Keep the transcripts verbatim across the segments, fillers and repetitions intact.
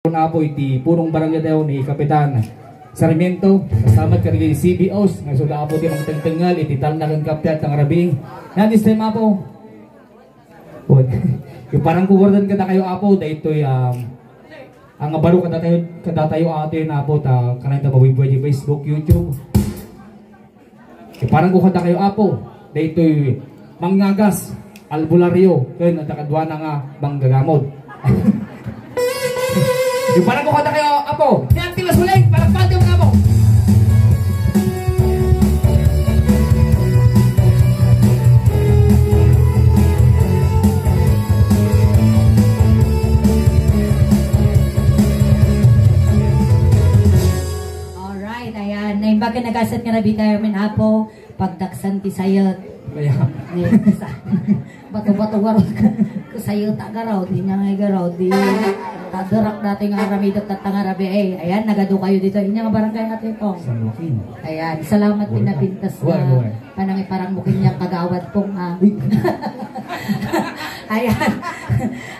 Apo iti punong barangay tayo ni Kapitan Sarmiento, kasama kadagiti C B Os, nga isuda, Apo, ti mangtengtengngel iti talna ken kappia ta nga rabii. Nga this time, Apo, wen, iparang ko gayam kadakayo, Apo, daytoy, um, ang abaro kadatayo, kadatayo, Apo, ta kanayon ta mabubuhay iti Facebook, YouTube. Iparang ko kadakayo, Apo, daytoy mangngagas, albularyo, ken adda kaduana nga manggagamot. Iparang ko kadakayo, Apo, ni Auntie Lasuling, palakpakan tayo, Apo. Alright, ayan. Naimbag ken nagasat nga rabii tayo, amin, Apo. Pagdaksan ti sayet. Kaya. Ayan, sa-, bato-bato garud. Ku sayet a garud, inya nga garud, di taderak dati nga aramidek tatta nga rabii. Eh, ayan, nagadu kayo dito. Inya nga barangay nga ito? San Joaquin. Ayan, salamat, pinapintas na. Buhay, buhay. Panangiparang mo kanya kagawad kong, ah. Uy. Ayan.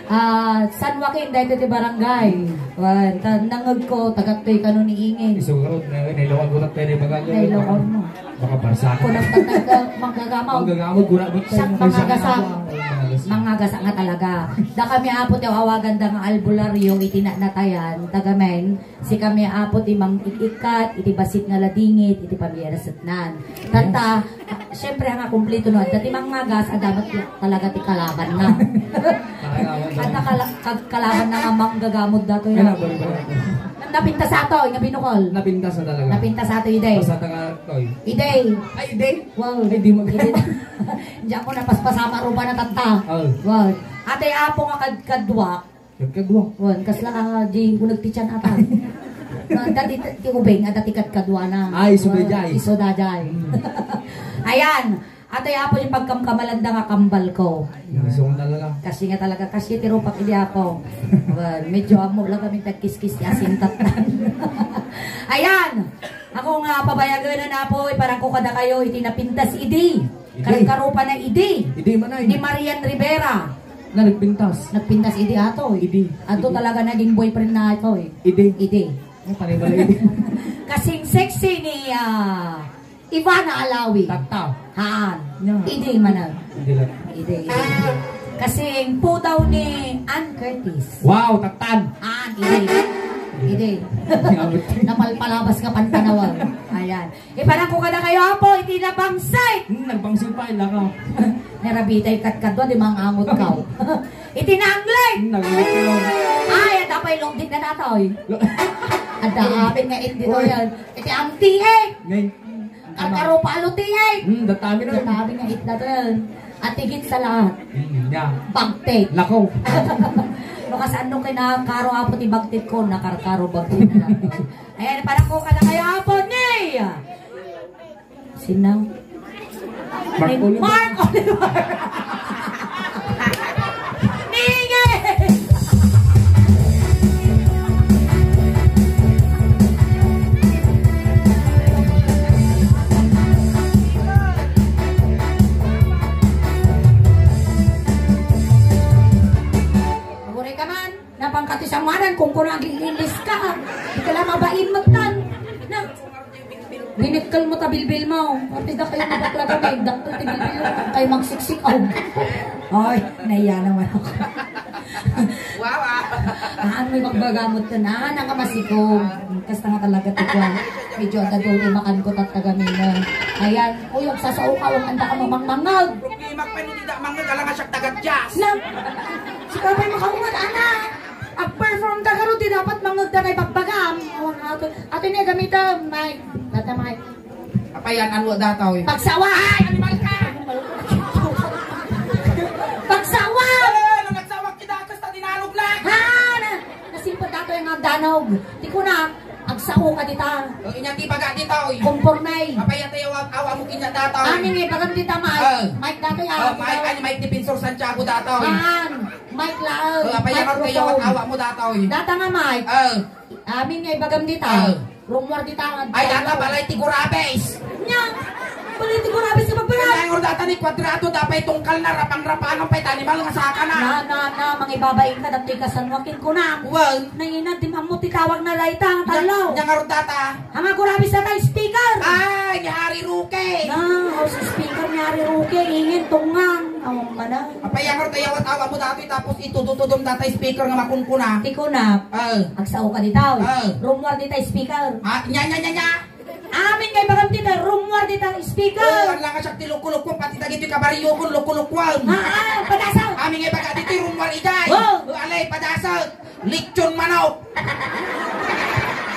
Ah, San Joaquin, daytoy ti barangay. Wan, ta-, nangeg ko, tagattoy kano ni Ingin. Isu garud, na, nailawan ko tattay ni Bagagay. Nailawan mo. Baka barsa. Kunam tattay ka, manggagamot. Manggagamot, gura-, Siak, mangagasa. Mangagasa. Mangagasa nga talaga. Da kami, Apo, ti awagan da nga albularyo, iti na-, natayan, tagamen. Sikami, Apo, ti mang-ik-ikkat iti bassit nga ladingit iti pamilya nasetnan. Tatta, siyempre, nga kumplito no, adda ti mangngagas, adda met talaga ti kalabanna. Talaga, talaga. Adda kala-, kag-, kalabanna nga manggagamot datoy. Kaya, balik, balik. Napintas ato, nga binukol. Napintas na talaga. Napintas ato, ide. Basta taga, toy. Ide. Ay, ide? Wow. Ay, di mag- Ide. Diyan ko napaspasama rupa na tatta. Oh. Wow. Ate, Apo, nga kad-, kadwa. Nagkadwa. Wan, kasla, ah, di uneg ti tiyan ata. No, dati ti, ti ubing, adda ti kadkaduana. Ay, isu daydiay. Wan, isu daydiay. Hmm. Ayan. Atoy, Apo, ti pagkamkamalanda nga kambal ko. Ay, isu nga talaga. Kasi nga talaga, kasi ti rupak idi, Apo. Wan, medyo ammo lang kami tagkiskis ti asin tattan. Ayan. Ako nga pabayaganan, Apo, iparang ko kadakayo iti napintas idi. Idi. Karkarupa na idi. Idi man ay. Ni Marian Rivera. Na nagpintas. Nagpintas idi ato, eh. Idi. Ato idi. Talaga naging boyfriend na ato, eh. Idi. Idi. Ay, pare pala idi. Kasing sexy ni, ah, Ivana Alawi. Tatta. Haan. Nya. Idi man, ah. Idi lang. Idi, idi, idi. Kasing pudaw ni Ann Curtis. Wow, tattan. Haan, idi. Idi. Idi. Napalpalabas ka pantanawan. Ayan. Iparang ko kadakayo, Apo, iti nabangsit. Hmm, nagbangsit pa, ila ka. Narabitay katkadwa, di mangangot ka. Iti nanglit. Hmm, nanglit ka. Ay, adda pay lugdik na natoy. Lo- Adda amin nga indi to. Oy. Yan. Iti ang tiik. Ngay. Ang karupa lo tiik. Hmm, datami na. Datami nga itna to yan. At higit sa lahat, hmm, ya. Bagtit. Lako. No, kasano kay nakaro, Apo, ti bagtit ko, nakarkaro bagtit na lang. Ayan, para ko kadakayo, Apo, ni Sino? Mark Oliver. Mark Oliver. Ningay! Aguray ka man. Napangkatisanganan, kung kuna ag-English ka. Di ka lang mabain magtan. Na, Rinitkel mo ta bilbil mo. Ati da kayo nga bakla kami. Dakkel ti bilbil mo. Kayo magsiksik. Oh. Ay, naiya naman ako. Wow, ah. Ah, ano may magbagamot ka na? Nakamasikog. Kasta nga talaga ti kwa. Medyo adda doon makan ko tattaga mina. Ayan. Uy, agsasao ka. Huwag anda ka mamangmangag. Problema pa, no, di da mangag. Alam nga siya taga-jazz. Na, si Kapay makaungat, anak. Ag-perform ta garud, di dapat mangegda nga ibagbagam. Awan nga ato. Ato ni gamitam, mic. Data mic. Apayan, ano data, oy? Pagsawa! Ay, animal ka! Pagsawa! Eh, nang nagsawak kita, kasta dinalog na! Ha? Na, nasimpet dato yung danog. Di ko na, agsao ka dita. O, inya ti baga dita, oy. Kumpornay. Apayan tayo, awa, awa mo kinya data, oy. Ani nga, bagam dita, mic. Ah. Mic dato, ya. Ah, mic, ani, mic Defensor Santiago data, oy. Haan. Mic laeng. Oh, apay, microphone. Awa mo data, oy. Data nga mic. Oh. Amin nga ibagam dita. Oh. Rumor dita nga. Ay, data, balay ti Gurabes. Nya. Politiko rabis ka pagbarat. Kaya nga data ni kwadrado, dapay tungkal na, rapang-rapangan pay, tanimal nga saka na. Na, na, na, mangibabain ka, datoy ka San Joaquin, kuna. Well. Naina, di mammo ti tawag na dayta, talo. Nya, nya nga data. Ang ako rabis na tayo, speaker. Ay, ni Harry Roque. Na, o si speaker ni Harry Roque, ingin, tungang. Awang mana. Apay, ang dayawat awa mo datoy, tapos itudutudom data speaker nga makunkuna. Ti kuna. Ah. Agsao ka ditaw. Ah. Rumwar dita speaker. Ah, nya, nya, nya, nya. Amin nga ibagam dita, rumwar dita speaker. Oh, wala nga siya ti lukulukwan, pati dagiti kabaryo ko, lukulukwan. Ah, ah, padasag. Amin nga ibaga dita, rumwar iday. Oh. Oh, alay, padasag. Lechon manok.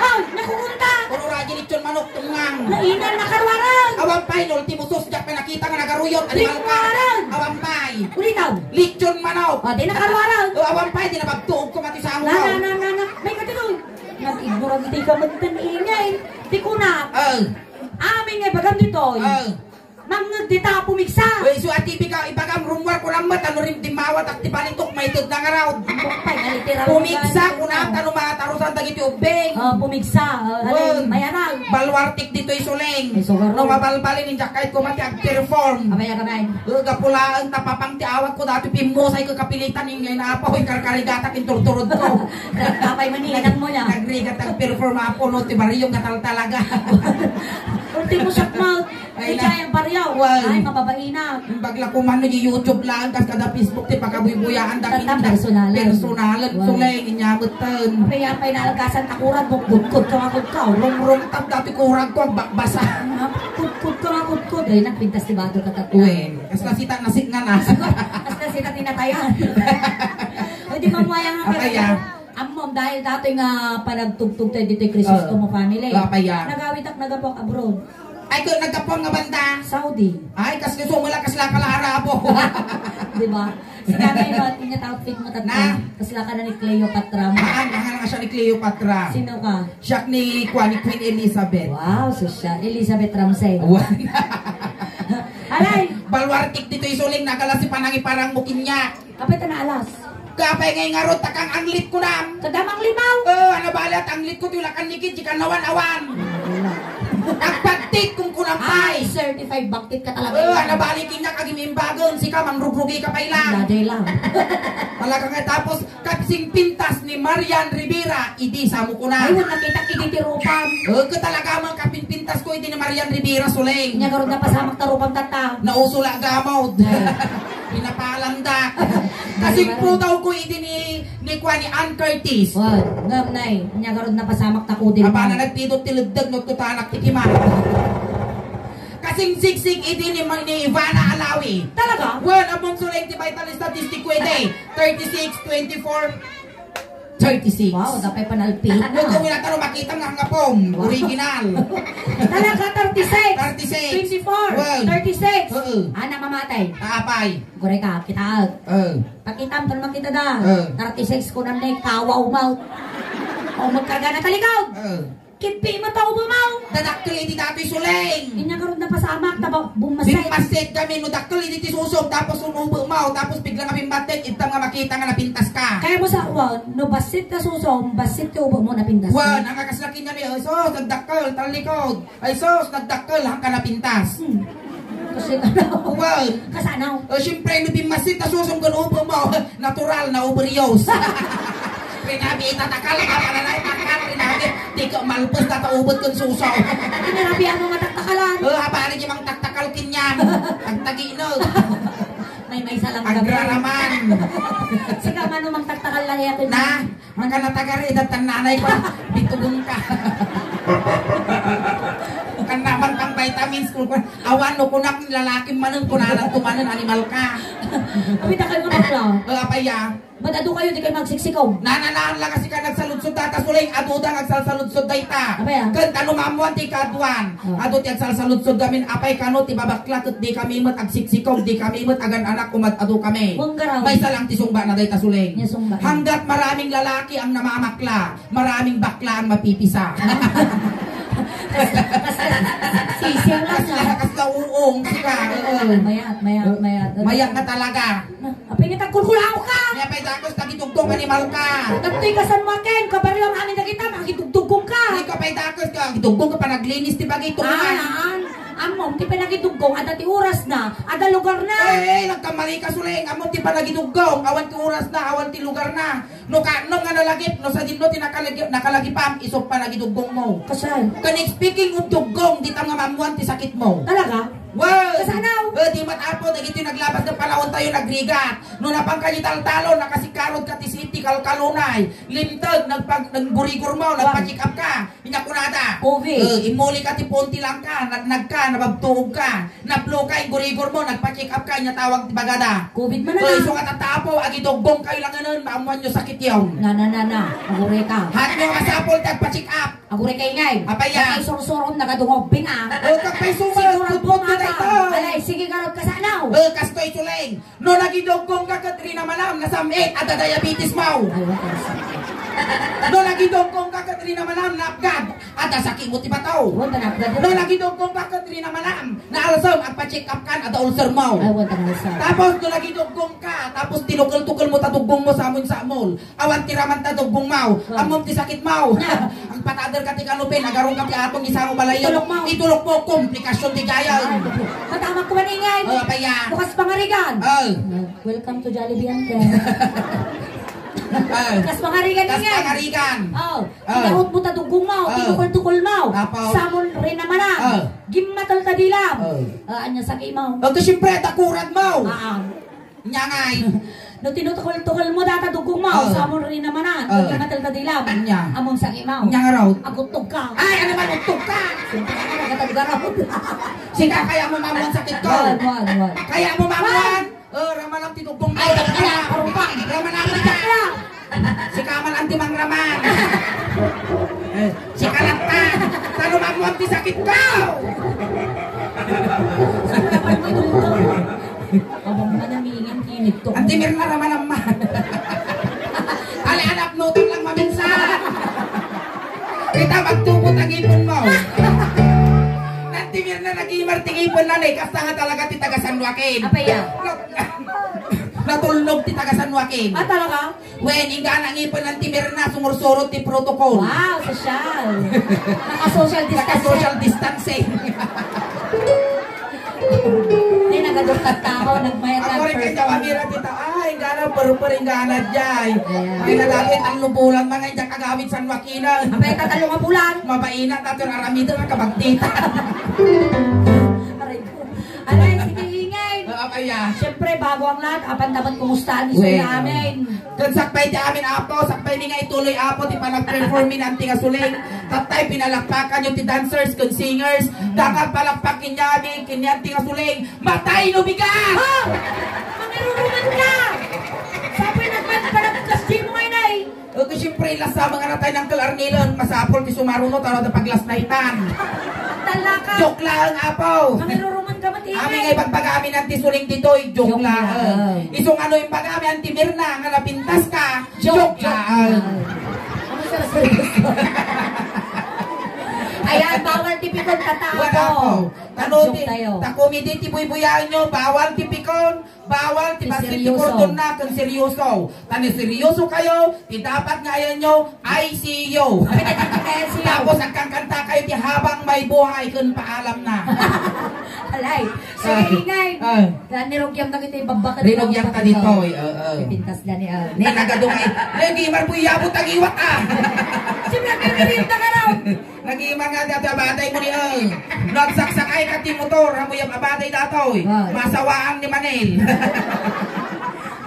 Oh, nakukunta. Puro raji lechon manok, tungang. Nainan, nakaruarag. Awan pay, no, ultimo sus, diak pa nakita nga nagaruyot, animal ka. Likuarag. Awan pay. Ulitaw. Lechon manok. Ah, di nakaruarag. Oh, awan pay, di nabagtuog ko mati sa amo. Na, na, na, na, na. May katinoy. Nag-ignorante ka man din, ingay. Di ko na. Oh. Amin nga ibagam ditoy. Oh. Mangngeg dita, pumigsa. Uy, so, ati, bika, ibagam, rumwar ko lang met, ano rin, dimawat, ak, ti balitok, maited na nga raw. Pumigsa, kuna, tano, matarusan, dagiti ubbing. Oh, pumigsa. Oh, alay, mayarag. Balwartik ditoy, Suling. Ay, sugar. No, mabalbalin, injak kahit ko mati, ag-perform. Abay, abay. Oh, gapulaen, tapapang ti awat ko, dati pimmusay ko, kapilitan, ingay na apa, hoy, karkarigatak, inturturod ko. Apay, manigan mo niya. Nagrigat, ag-perform, apo, no, ti bariyong, gatal talaga. Ultimo, shot mouth. Ay, ay, na. Kaya baryaw. Wan. Ay, mababaina. Imbag la kuman no, di YouTube lang, kas kada Facebook, ti pakabuybuyaan, dagiti personalan. Personalan, wow. Suleng, inya metten. Apay, apay, naalgasan, takuran, bukbukod, kangakod ka, rumrum, tap, dati kurag ko, agbakbasa. Kudkod, kangakudkod. Ay, nagpintas ti bado ka, tata. Wen, kas nasita, nasik nga na. Kas nasita, tinatayan. O, di mamuayang nga. Apay, ah. Ammom, dahil datoy nga panagtugtog tayo ditoy Crisostomo family. Ah, apay, ah. Nagawitak, nagapuak abroad. Ay, ko, nagkapon nga banda. Saudi. Ay, kas gusto mo lang, kasla ka lang Arabo. Di ba? Si Kanay, no, at inyat outfit mo, tatlo. Na? Kasla ka na ni Cleopatra mo. Maan, maan nga siya ni Cleopatra. Sino ka? Siya ni, kuan, ni Queen Elizabeth. Wow, sosyal. Elizabeth Ramsey. Wan. Alay! Balwartik ditoy Suling, nagala si panangiparang mo kinyak. Apay ta naalas. Kapay ngay ngarud, takang anglit kunam. Kadamang limaw. Oh, ano bali at anglit ko, tulakan ni Kid, di ka nawan-awan. Agpagtit kung kunam pay. Ay, certified bagtit ka talaga. Oh, ano bali kinyak agimimbagon, sika, mangrugrugi ka pay lang. Daday lang. Talaga nga, tapos, kapsing pintas ni Marian Rivera, idi sa mo kuna. Ay, wala nakita, idi ti rupam. Oh, ka talaga, mga kapinpintas ko, idi ni Marian Rivera, Suling. Nya, garud na pasamak ta rupam, tata. Nauso la gamod. Ay. Pinapalandak. Kasing putaw ko idi ni, ni kuan ni Ann Curtis. Wan, ngem nay, nya garud napasamak ta kudin. Apa na nagpidot ti leddeg no tutanak ti kima. Kasing siksik idi ni, ni Ivana Alawi. Talaga? Wan, among Suling ti vital statistic ko idi. Thirty-six, twenty-four, thirty-six. Wow, dapay panalpit. No, kung wala ka, no, makita nga nga pom. Wow. Original. Talaga, thirty-six. Thirty-six. Twenty-four. Well. Thirty-six. Oo. Anak mamatay. Apay. Gure ka, kitaag. Oo. Pakitam, tan makita da. Oo. Thirty-six ko na ni kawaw mo. O, magkarga na talikod. Oo. Kidpi mo ta ubo mo! Dadakkel iti datoy Suling! Inya garud napasamak, ta ba-, bummaset. Bimmaset kami, no dakkel iti ti susom, tapos un ubo mo, tapos bigla nga bimmaset, itam nga makita nga napintas ka. Kaya mo sa, wa, no bassit ka susom, bassit ti ubo mo, napintas ka. Wa, nangakaslakin kami, ay sus, nagdakkel, talikod. Ay sus, nagdakkel, hangka napintas. Hmm. Kasi ano? Wa. Kasano? Eh, siyempre, no bimmaset ka susom, kun ubo mo, natural na ubo rios. Rinabi, itatakal, kapananay, takal, rinabi. Di ka malpos, tataubot kun suso. Rinabi, ano nga taktakalan? Oh, habari, di mang taktakal kinyan. Tagtagino. May, may salang gabi. Agraraman. Sige, mano mang taktakal lang yato. Na, makanatagari, datan nanay ko. Bitugon ka. Kan naman pang vitamins ko. Awan, no, kunak, lalaki manen, kunanan, tumanen, animal ka. Kami takal mo na. Oh, apaya. Ba't adu kayo, di kayo magsiksikaw? Nananahan lang kasi ka nagsaludsod data, Suling, adu da nga agsalsaludsod dayta. Apay, ah? Ken ta no maammoan ti kaaduan. Oh. Adu ti agsalsaludsod gamin, apay kano ti babakla, ket di kami met agsiksikaw, di kami met agan-anak, umad-adu kami. Maysa lang ti sungba na dayta, Suling. Nya sungba. Hanggat maraming lalaki ang namamakla, maraming bakla ang mapipisa. Sisiw lang, ah. Kasla, kasla uong, sika. Oo. Mayat, mayat, mayat. Mayat na talaga. Apay nga tagkulkulaw ka! Kaya pa'y dakes, nagidugdong animal ka! Dagtoy ka San Joaquin, kabaryo ang amin dagita, makidugdugong ka! Di ka pa'y dakes ka, gidugdong ka panaglinis ti bagay, tungan! Ah, ah. Ammom, ti panagiduggong, adda ti orasna, adda lugarna. Eh, nagkamali ka, Suling. Ammom ti panagiduggong, awan ti orasna, awan ti lugarna. No kaano nga nalagip, no sadino ti nakalagi-, nakalagipam, isu panagiduggongmo. Kasano? Kan speaking of duggong, ditam nga maammoan ti sakitmo. Talaga? Wow! Kasano? Eh, di mat apo, dagiti naglabas nga panaon tayo, nagrigat. No napangka di taltalon, nakasikarod ka ti siti, kalkalunay, limteg, nagpag-, nagburigor mo, Wow. nagpa-check up ka. Inya kunada. Covid. Eh, imuli ka ti puon ti langka, nagnag ka, nababtuog ka, naplo ka, inggurigor mo, nagpa-check up ka, inya tawag ti bagada. Covid man na. Eh, isu nga tatapo, agiduggong kayo langanen, maammuan nyo sakit yaw. Na, na, na, na. Agure ka. Hat nyo nga sapol, tagpa-check up. Agure ka ingay. Apay ya? Ay, sursuron, nagadungog, bing, ah. Eh, kapay sumat, Siguro putput bumata. Kita ito. Alay, sige, garot ka sa anaw. Eh, kastoy, Suling. No nagiduggong ka ket rinamanam, nasam-it, adda diabetes mo. Ay, wala ka sakit. No nagiduggong ka ket rinamanam, napgad, adda sakit mo ti bato. Wala ka napgad. No nagiduggong ka ket rinamanam, naalsem, agpa-check up kan, adda ulcer mo. Ay, wala ka sakit. Tapos, no nagiduggong ka, tapos tinukel-tukel mo ta duggong mo, samon-samon. Awan ti raman ta duggong mo. Wow. Ammom ti sakit mo. Na. Agpatader ka ti kanupin, agarong ka ti atong isango balayan. Itulok mo. Itulok mo, komplikasyon ti jayan. Ay, matamak ko maningay. Oh, apay ya? Bukas pangarigan. Oh. Welcome to Jollibee, ante. Oh. Bukas pangarigan, Kas ingay. Pangarigan. Oh. Oh. Inahot mo ta duggong mo, Oh. tinukol-tukol mo. Apo. Samon rin naman, ah. Oh. Gimmatel ta dilam. Oh. Ah, anya sakit mo. Oh, to siyempre, takurad mo. Ah, ah. Nya ngay. No tinutukol-tukol mo data duggong mo, Oh. samon rin naman, ah. Oh. Gimmatel ta dilam. Anya. Amon sakit mo. Nya nga raw. Agutog ka. Ay, ano man, utog ka? Siyempre, ano, nagkatagaraw. Sika, kaya mo mamuan sakit ko. Wan, wan, wan. Kaya mo mamuan? Wan. Oh, ramalam ti duggong mo. Ay, dakla, karupang. Ramalam ti dakla. Sika man anti mangraman. Eh, sika lang ta. Tano mamuan ti sakit ko. Abang man ang iingan, kinit to. Anti Mirna, ramalam man. Ali, anak, nutang lang maminsan. Kita magtubo ta ngipon mo. Nanti Mirna, nagimar ti ngipon na, eh. Kasta nga talaga ti taga San Joaquin. Apay ya? Na-, natulnog ti taga San Joaquin. Ah, talaga? Wen, inggana ngipon Nanti Mirna, sumursurot ti protocol. Wow, sosyal. Naka-social distancing. Naka-social distancing. Di nagadukkat tao, nagmayat Ako rin kanya mamira tita, ay, gana, purpur, gana, jay. Ayan. Ay, nadali, tallo bulan, mga, diyak agawid San Joaquin, ah. Apay, tatalo nga bulan. Mabaina, tato, aramid, kabagtita. Aray ko. Aray, sige, ingay. Ah, apay, ah. Siyempre, bago ang lahat, apan dapat kumustahan ni Well, Suya Amin. Ken sakbay ti amin, Apo, sakbay mi nga ituloy, Apo, ti panag-perform mi nanti nga Suling. Tattay, pinalakpakan yo ti dancers ken singers. Dakal palakpak ken yami, ken nanti nga Suling. Matay no bigat! Ha? Mangiruruman ka! Sapay nagpan-, panagkas di mo ngay, nay. O, ti siyempre, lasa mga natay ng Uncle Arnilon, masapol ti sumaruno, taro da paglasnaytan. Talaka! Joke lang, Apo. Mangiruruman ka, mati. Amin nga ibagbaga amin ang ti Suling ditoy, joke Joke lang. lang. Isu nga no, imbaga amin ang ti Mirna, nga napintas ka, Joke joke lang. lang. Ano, sir, seryoso? Ayan, bawal ti pikon, tatapo. Wala po. Tano Joke ti, tayo. Ta komedi ti buybuyaen nyo, bawal ti pikon, bawal ti Ti basket ti seryoso. Kordon na, kung seryoso. Tani seryoso kayo, ti dapat nga ayan nyo, I C U. Apay, I C U. Tapos, agkankanta kayo ti habang may buhay, kung paalam na. Alay, so, Ah. ingay. Ah. Yan, nirugyam na kita yung babakit Rinugyam na ka dito, eh, oo. Pipintas na ni, ah. Ni, nagadungay. Ni, di marbuy yabot ang iwat, ah. Siyempre, pinirita ka raw. Nagimang nga dati abaday mo ni, eh. Nagsaksakay ka ti motor, amo yung abaday datoy. Wow. Masawaan ni Manil.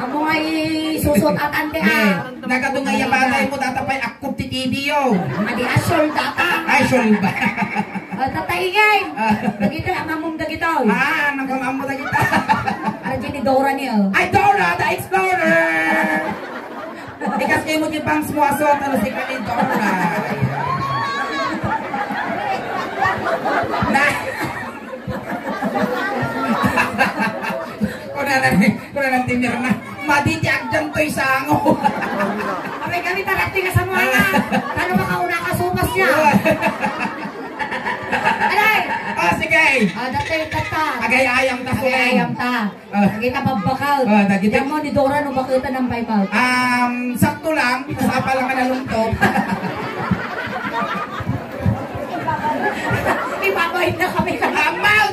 Amo nga isusot at ante, Ni, ah. Nagadungay abaday mo, data pa'y akkup ti T V yo. Adi, asol, data. Ay, sure ba? Ah, tataingay. Ah. Dagito, amamong dagito. Ah, nagkamamo dagito. Arjun ni Dora niya. Ay, Dora, the Explorer! Ikas kayo mo di bangs mo, aso, ano si Kalidora? Na. Kuna na, kuna na, tinir na. Madi ti agdan to'y sango. Abay kami, tarakti ka sa mga. Ano makauna ka, supas niya? Alay! Ah, sige. Ah, dati, tata. Agay ayam ta, Agay ayam ta. Ah. Dagita babbakal. Ah, dagita. Yan mo ni Dora no bakita ng baybag. Um, sakto lang. Sapa lang ka nalungtop. Ipapain na kami ka. Amaw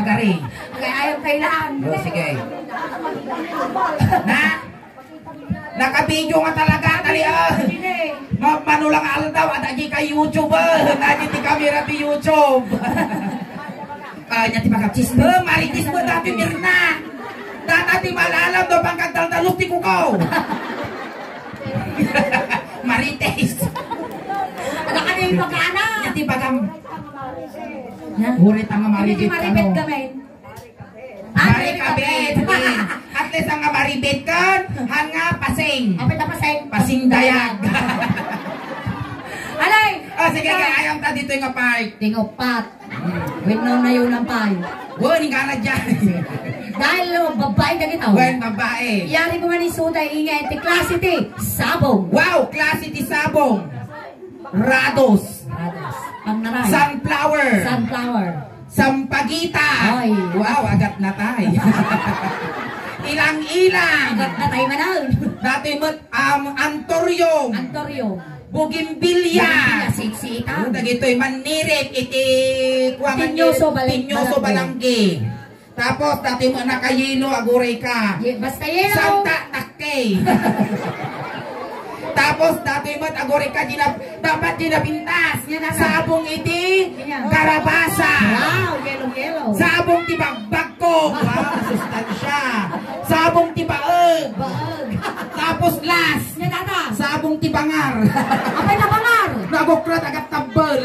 Gari. Kaya ayaw kailangan. Oh, sige. Na? Naka-video nga talaga, tali, ah. Ma-, mano lang aldaw, ada di ka YouTube, ah. Nga di ti kamera ti YouTube. Ah, nya ti pagkachismis. Eh, marites mo dati, Mirna. Data ti malalam do pangkagdaldalos ti kukaw. Marites. Ada ka na yung pagkana. Nya ti bagam. Nya? Uri ta nga Hindi ti maribet, maribet ano? Kami. Ah, maribet. Maribet. At least ang maribet kan, han nga pasing. Apay ta pasing? Pasing dayag. Alay! Ah, sige, kaya ayam ta dito nga part. Tingupat. Wait, no, na yun ang pay. Wen, ingkana dyan. Dahil, oh, babae na kita, oh. Wen, babae. Yari mo man isuda, ingay, ti klase ti sabong. Wow, klase ti sabong. Rados. Rados. Pangnaray. Sunflower. Sunflower. Sampagita. Ay. Wow, agat na tay. Ilang-ilang. Agat na tay manan. Dati met, um, antorium. Antorium. Bougainvillea. Bougainvillea, sexy ita. Oh, dagitoy manirip iti kuwangan Tinyoso, ni Bal-, Tinyoso, Balangge. Balangge. Tapos, dati mo nakayelo, aguray ka. Ye-, basta yelo. Santa Takke. Tapos, dati mo, aguray ka, dinap-, dapat dinapintas. Yan ang Sabong iti Yan. Karabasa. Wow, yellow, yellow. Sabong ti bagbag ko. Wow, sustansya. Sabong ti baeg. Baeg. Tapos last. Nya data. Sabong ti bangar. Apay na bangar? Nagukrat agat tabbel.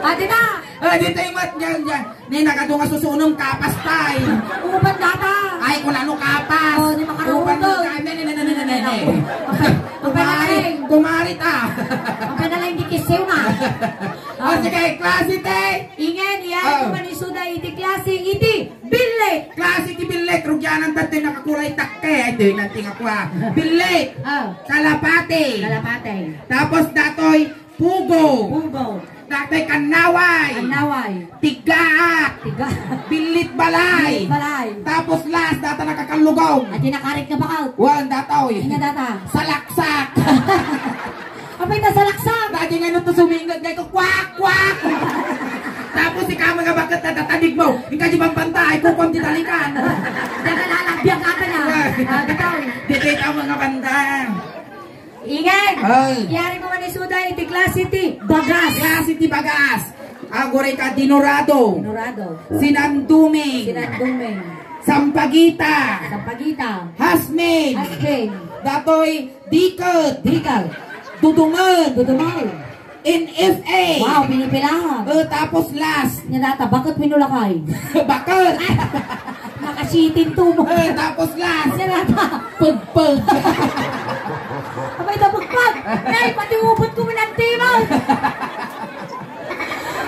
Adi na. Ah, di tayo mat, yan, yan. Ni nagadu nga susunong kapas tay. Ubat data. Ay, kung ano kapas. Oh, di makarauto. Ubat mo ka, ne, ne, ne, ne, ne, ne, ne. Apay, apay na Kumari, lang. Kumari ta. Apay na lang di kisiw na. Oh, sige, klase te. Ingen, iya, Oh. Ito man isuda iti klase iti billit. Klase ti billit, rugyanan tattay nakakulay takke. Ay, di, nanti nga kwa. Billit. Oh. Kalapati. Kalapati. Tapos datoy, pugo. Pugo. Datoy kannaway. Kannaway. Tigaat. Tiga. Billit balay. Billit balay. Tapos last, data nakakallugaw. Adi nakarit nga bakal. Wan, datoy. Nga data. Salaksak. Apay ta salaksak? Dati nga no to sumingag, ngay ko, "Kwak, kwak!" Tapos ikaw mga bakit na tatanig mo, ikaw di bang banta, ay kukuam di talikan. Daga lalagyan ka na. Ah, bitaw. Di kita mga banta. Ingay! Ay. Yari mo man isuda iti klase ti bagas. Klase ti bagas. Aguray ka dinorado. Dinorado. Sinanduming. Sinanduming. Sampagita. Sampagita. Hasmin. Hasmin. Datoy Diket. Diket. Dudumon. Dudumon. N F A. Wow, pinipilahan. Eh, tapos last. Nya data, bakit winulakay? Bakit? Nakasitin to mo. Eh, tapos last. Nya data. Pagpag. Abay, napagpag. Nay, pati ubot ko minantimaw.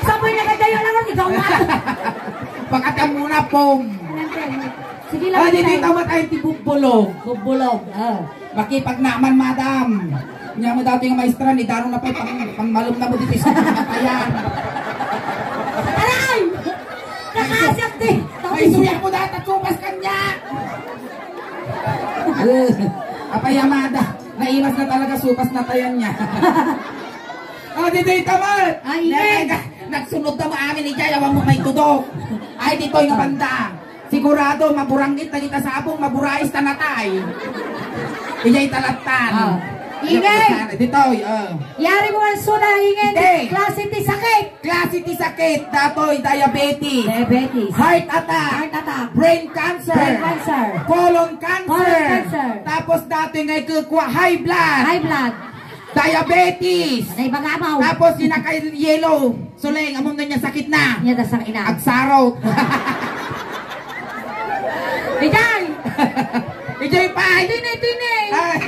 Sabay na kadayo lang ang ikaw nga. Pakatyan muna, pong. Sige lang, Ah, di, di, tay. Tama tayo, ti bubulog. Bubulog, ah. Makipagnaman, madam. Nya mo dati nga maestra, ni Daro na pa, pang, pang malum na mo dito sa kapayan. Aray! Nakasyak din! Ay, suya mo dati, supas kanya! Eh, apayamada. Naimas na talaga, supas na tayan niya. Oh, dito yung tamad! Ay, Nag-, ingay. nag-, nagsunod na mo amin ni Jay, awan mo may tudok. Ay, dito yung banda. Sigurado, maburangit na kita sabong, maburais na natay. Ijay talatan. Ah. Ingay! Ditoy, oh. Yari mo ang suna, ingay. Hindi. Klase ti sakit. Klase ti sakit, datoy, diabetes. Diabetes. Heart attack. Heart attack. Brain cancer. Brain cancer. Colon cancer. Colon cancer. Tapos datoy nga ikukua, high blood. High blood. Diabetes. Anay bagabaw. Tapos, sinakay yellow. Suleng, among na niya sakit na. Niya da sakit na. Agsarot. Ijay! Ijay pa! Tini, tini! Ay!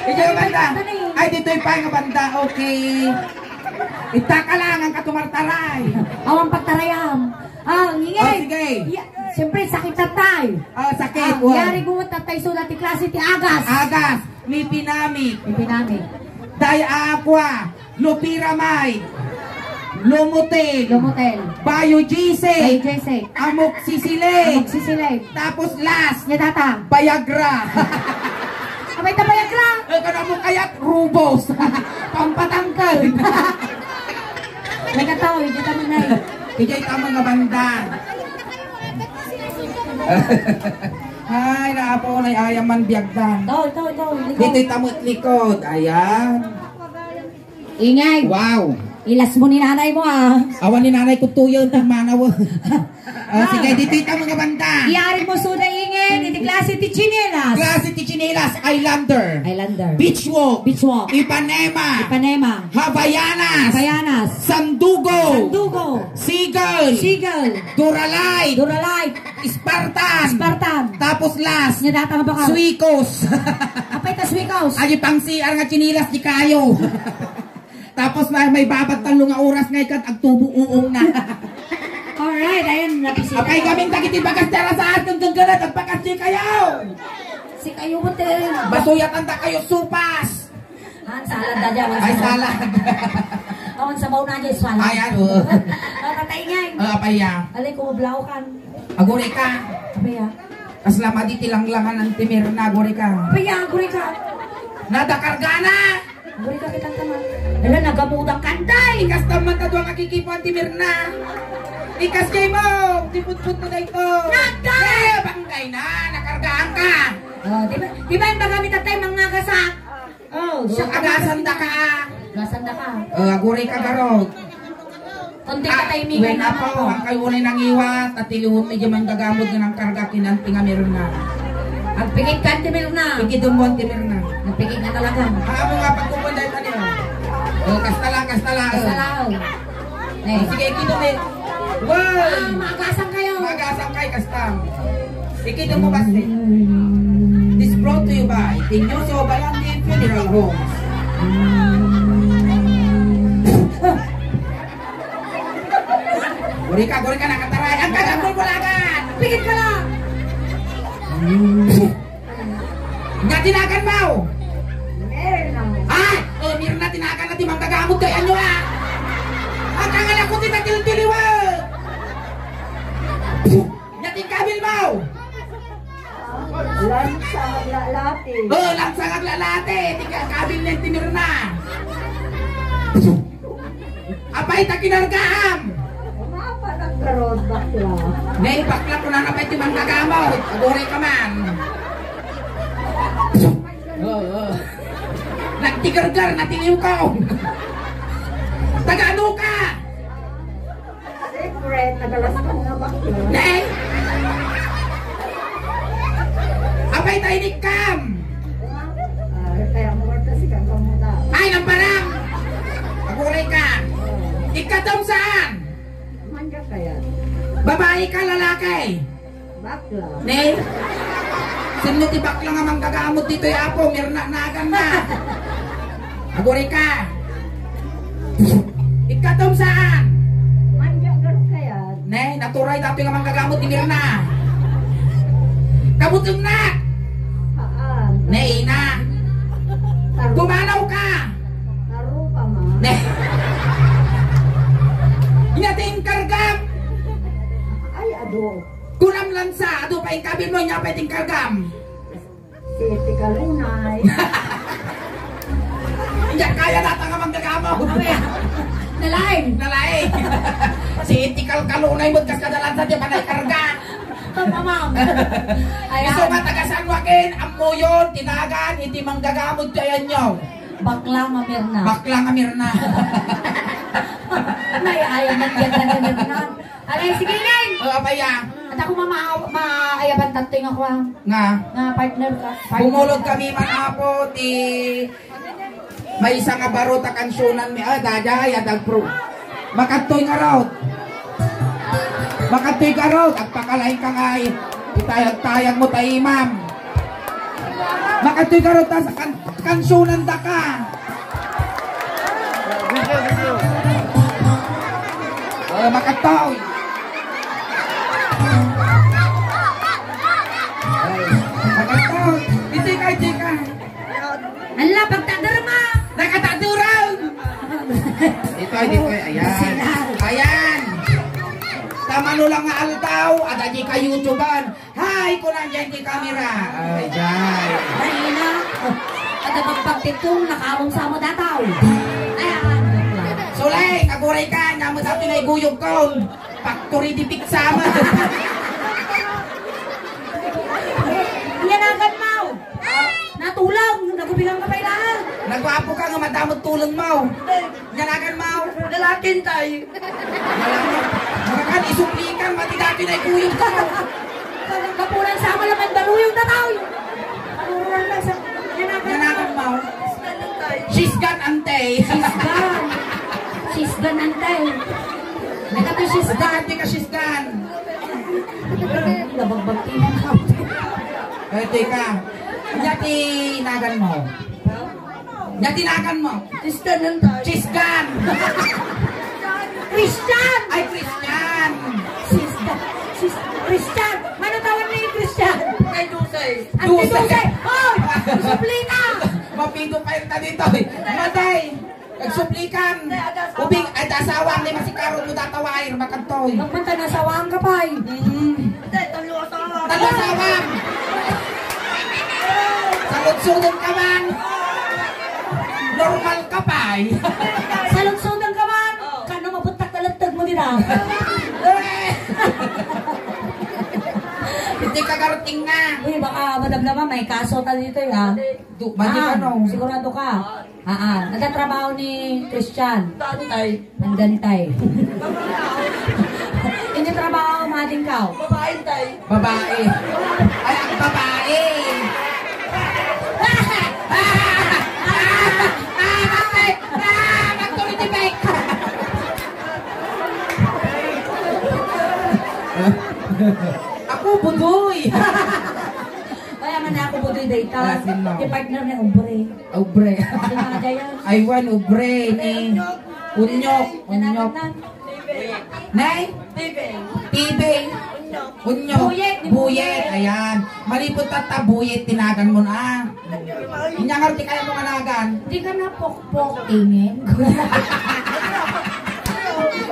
Ijay banda! Tini. Ay, dito'y pa nga banda. Okay. Itaka lang ang katumartaray. Awang pagtarayam. Ah, ngingay. Oh, sige. Ya, siyempre, sakit na tay. Ah, sakit. Ah, Wow. yari gumot na tay sulat ti klase ti agas. Agas. Mipinamik. Mipinamik. Day aqua. Loperamide, Lomotil, Lomotil. Biogesic, Biogesic. Amoxicillin, Amoxicillin. Tapos last, Nya data. Viagra. Abay ta Viagra. Eh, kada mo kayat, rubos. Pampatangkal. May kataw, hindi ka manay. Idiay tama nga banda. Ay, naapo, nay ayam man biagdan. Ikaw, ikaw, ikaw, ikaw. Ditoy tamo it likod. Ayan. Ingay. Wow. Ilas mo ni nanay mo, ah. Awan ni nanay ko tuyo ang manaw. Ah, sige, ditoy tamo nga banda. Iyarig mo suda ingin, iti klase ti tsinelas. Klase ti tsinelas, Islander. Islander. Beach walk. Beach walk. Ipanema. Ipanema. Havaianas. Havaianas. Sandugo. Sandugo. Seagull. Seagull. Duralite. Duralite. Spartan. Spartan. Tapos last. Nya data nga baka. Suikos. Apay ta suikos? Agi pang C R nga tsinelas di kayo. Tapos na may babat tallo nga oras nga ikat agtubo uong na. Alright, ayun, napisita. Apay kami dagiti bagas dara sa atin kung ganat, agpakasdi kayo. Si kayo mo, te. Basuyatan ta kayo, supas. Han, salad da dyan. Ay, salad. Awan sabaw na dyan, salad. Ay, ano? Ah, patay nga eh. Ah, apay ya. Alay, kumublaw kan. Aguri ka. Apay ya. Kasla madi ti langlangan ang timirna, aguri ka. Apay ya, aguri ka. Nadakargana. Aguri ka kitang taman. Ala, nagamudan kan, day. Ikas taman ta duwa nga kikipuan timirna. Ikas kay mo, tiputput mo dayto. Nagda! Eh, bangkay na, nakargaan ka. Oh, di ba, di ba yung baga mi tatay, mangagasak? Oh, siya agasan da ka. Agasan da ka. Oh, aguri ka garot. Konti ka tayo, wen, apo, ang kayo unay nangiwat, at tiliwon medyo manggagamot nga nang karga kinanti nga meron na. Agpikit ka, Auntie Mirna. Pikit mo, Auntie Mirna. Nagpikit na talaga. Amo nga pagkukuan dahil ka niyo. Oh, kasta lang, kasta lang. Kasta lang. Eh. Sige, ikidem eh. Wow! Ah, maagasang kayo. Maagasang kayo, kasta. Ikidem mo, basta. This brought to you by Ignacio Balandi Funeral Homes. Guri ka, guri ka, nakataray. Ang kagambol bulagan. Pikit ka lang. Nga tinagan mo? Meron na. Ha? O, meron na tinagan na ti manggagamot kay anyo, ah. Ang kangalak ko, ti natiltiliwa. Nga tingkabil mo? Lansa aglalati. O, lansa aglalati. Tingkabil na ti meron na. Apay ta kinargaam? Mapa naggarod, bakla. Nay, bakla, kunana pay ti manggagamot. Aguray ka man. Oo, oo. Nagtigargar, natiliw ka. Taga ano ka? Secret, nagalas ka nga bakla. Nay! Apay ta inikkam? Ah, kaya mo kasi kang kamuta. Ay, nang parang! Aguray ka! Ikadam saan? Manja kaya. Babae ka, lalaki? Bakla. Ne? Sino ti bakla nga manggagamot dito, Apo? Mirnanagan na. Aguray ka. Ikadam saan? Manja garo kaya. Ne, naturay dati nga manggagamot ni Mirna. Kabutem na! Haan. Ne, ina. Taru- Pumanaw ka! Tarupa, ma. Ne. Ina, ti inkargam! Ay, adu. Kunam lansa, adu pa inkabil mo, nya pa ti inkargam. Si Tika Lunay. Hindi kaya data nga manggagamot. Abe, nalaing. Nalaing. Si Tika Lunay mo, kas kadalansa, di pa naikarga. Tamamam. Ayan. Isu nga taga San Joaquin, ammo yon, tinagan, iti manggagamot ti ayanyo. Bakla nga Mirna. Bakla nga Mirna. Nay, ay, nagyan na ni Mirna. Alay, sige, Nay. O, apaya. At ako mama-, maayaban tatto nga kuha. Nga. Nga partner ka. Partner Bumulog ka. Kami man, Apo, ti maysa nga baro ta kansionan mi. Ah, dada, ya, dagpro. Makadtoy ngarud. Makadtoy ngarud. Agpakalain ka nga, eh. Itayag-tayag mo tayo, ma'am. Makadtoy ngarud ta sa kan-, kansionan da ka. Video, video. Oh, makadtoy. Makadtoy. Iti ka, iti ka. Ala, pagtader, ma. Nakataduran. Dito ay, dito ay. Ayan. Sila. Ayan. Tamano lang nga aldaw, ada di ka YouTubean. Hi, kunan dyan ti camera. Ay, dyan. Ay, ina. Kada pagpagtitong, nakaawang sa mo dataw. Ay, ah. Sulay, kaguray ka, namo Dati naiguyogko. Factory di pizza man. Nia naganmo? Natulong. Nagubilang ka pa ila. Naguapo ka nga madamot tulongmo. Nia naganmo? Lalaki, tay. Lalaki. Makakan, isuplikan, mati dati naiguyogko. Kapunan sa ako lang ang daruyong tatay. Kaluruan ka sa, nia naganmo? Nia naganmo? Sisgan, ante. Sisgan. Sisgan, ante. May kami sisgan. Ante ka sisgan. Nabagbag ti. Eh, teka. Nia ti naganmo? Nia ti naganmo? Sisgan, ante. Sisgan. Christian! Ay, Christian! Sisgan. Sis-, Christian! Mano tawag ni Christian? Kay Dusay. Ante Dusay. Dusay! Hoy! Suplita! Mapito pa yung tanito, eh. Matay! Nagsuplikan. Ubing, ay, asawa, di masikarot mo dataway, makadtoy. Magmanta na asawa ang kapay. Mm. Hindi, talo asawa. Talo asawa. Saludsudon ka man. Normal ka pay. Saludsudon ka man. Oh. Kano mabuttak na lagtag mo dira. Eh. Hindi ka garuting na. Uy, baka madam naman, may kaso ta dito, eh, ha? Du-, balik Ah, ano? Sigurado ka? Ah, ah. Nagtatrabaho ni Christian. Tantay. Ang gantay. Hindi trabaho, mading ka. Babae, tay. Babae. Ay, ang babae. Ah, ah, ah, ah, ah, magtuloy ni Beck. Ako, budoy. Kaya man ako budoy dayta. Ah, sino? Di partner ni Obre. Obre. Sino nga yan? Aywan, Obre ni Unyok. Unyok. Nanakan na. Nay? T V. T V. Unyok. Unyok. Buyet, ni Buyet. Buyet. Ayan. Malipot tatta, Buyet, tinagan mo na. Inya nga, ti kaya mo nga nagan? Di ka na pokpok, ingen.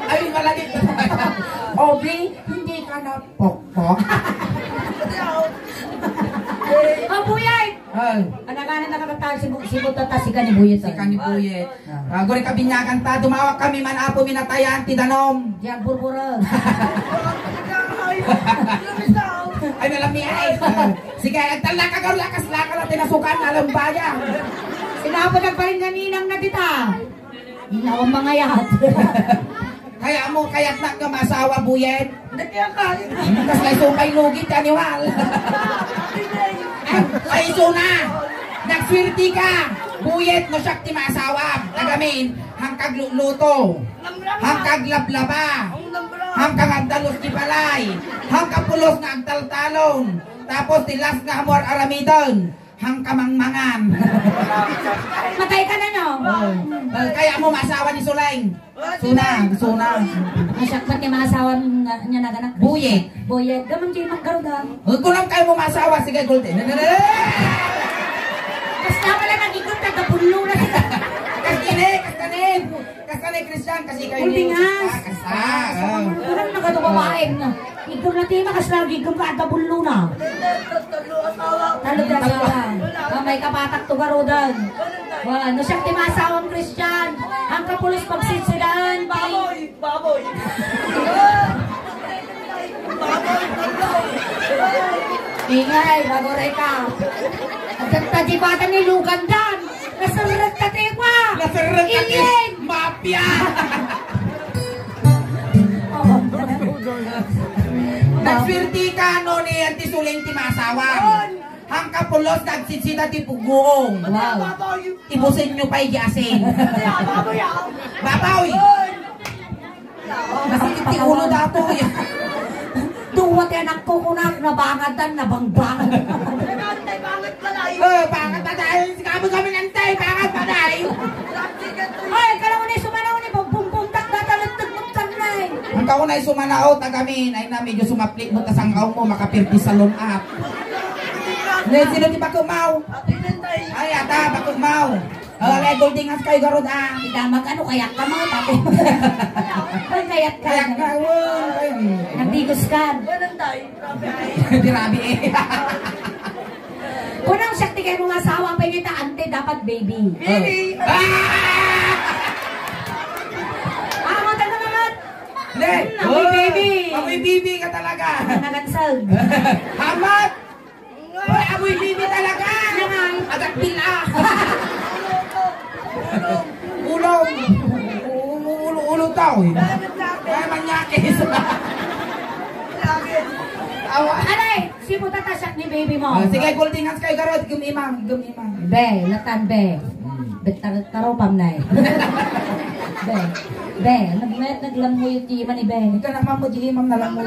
Ay, malagit. Obre, hindi ka na pokpok. Oh, Buyet! Ay. Anakanan na kakatahan si Bu-, si Buta ta si Kanibuyet. Si Kanibuyet. Ah. Ah, guri kabinyagan ta, dumawak kami man, Apo, minatayan ti danom. Diag burbura. Ay, nalami ay. Ah, sige, agtalla ka, garo, lakas, lakas, lakas, tinasukan, alam ba yan? Sinapo nagparin nga ninang na dita. Inawan mangayat. Kaya mo, kayat na ka masawa, Buyet? Hindi kaya kaya. Kas na isupay lugit, kaniwal. Ay, isu na. Nagswerte ka. Buyet, no siak ti masawa. Tagamin, hangkag luluto. Hangkag lablaba. Hangkag agdalus ti balay. Hangkapulos nga agtaltalon. Tapos ti last nga amo ar-aramiden. Hangkamangmangan. Matay ka na, no? Oh. Eh, kaya mo masawa ni Suleng. Suna, suna. Masakpat niya masawa niya na ganak. Buyet. Buyet. Gamang di magkaroon, ah. Eh, kulang kayo mo masawa. Sige, Golden. Basta pala nagikot, taga-pulo na sila. Kasi ini, kasi ini. Kasla ni Christian, kasi kayo ni Ultingas. Kasla, kasla. Ah. Kurang na ka to, babaeng na. Igdom na ti ima, kasla, igdom ka, agkabullo na. Talo ka asawa. Ah, may kapatak to, garudan. Wala, no siak ti masawang Christian. Ang kapulos pagsitsidan, baboy, baboy. Ingay, bago reka. Ang tagtagibatan ni Lugandan. Naserrek ka, Tekwa! Naserrek ka, Te-, Ilien! Mafia! Oo. Nagswerte ka, no, ni Auntie Suleng ti masawa. Hangkapulos, nagsidsida ti puguong. Wow. Ibusin nyo pa, igi asin. Baboy, ah. Baboy! Masakit ti ulo datoy. Duwa ti anakko, kunak, nabangadan, nabangbang. Eh, bangat pa dahil. Sige, kami, kami, nantay, bangat pa dahil. Ay, kala ko na yung sumanaw ni Bombong Buntak, natalagtag mo ka na eh. Ang kaunay sumanaw, tagamin, ay na, medyo sumaplit mo, tas ang kaon mo, makapirti sa loob, ah. Ngayon, sino ti bakumaw? Ay, ata, bakumaw. Oh, ale, Golding, as kayo garod, ah. Ikaw, mag-ano, kayak ka, mga tapo. Ay, kayak ka. Kayak ka, oh, ay. Nagdigos ka. Ganun tayo. Grabe, eh. Kunang siya, tigay mo nga asawa, pa yun, ante, dapat baby. Baby. Ah! Ah, mo, taga naman. Amoy bibi. Amoy bibi ka talaga. Nagansag. Hamat! Hoy, amoy bibi talaga! Naman. Agak pila. Ulong. Ulo, ulo tao eh. Ay, manyakis. Awa. Aray! Siputata siak ni baby mo. Ah, sige, gultingan kayo, garod. Gumimang, gumimang. Be, latan, be. Hmm. Be, tar-, tarupam na eh. Be, be, nagmayat naglamuyot di iman ni be. Ika naman mo, di imam na lang mo.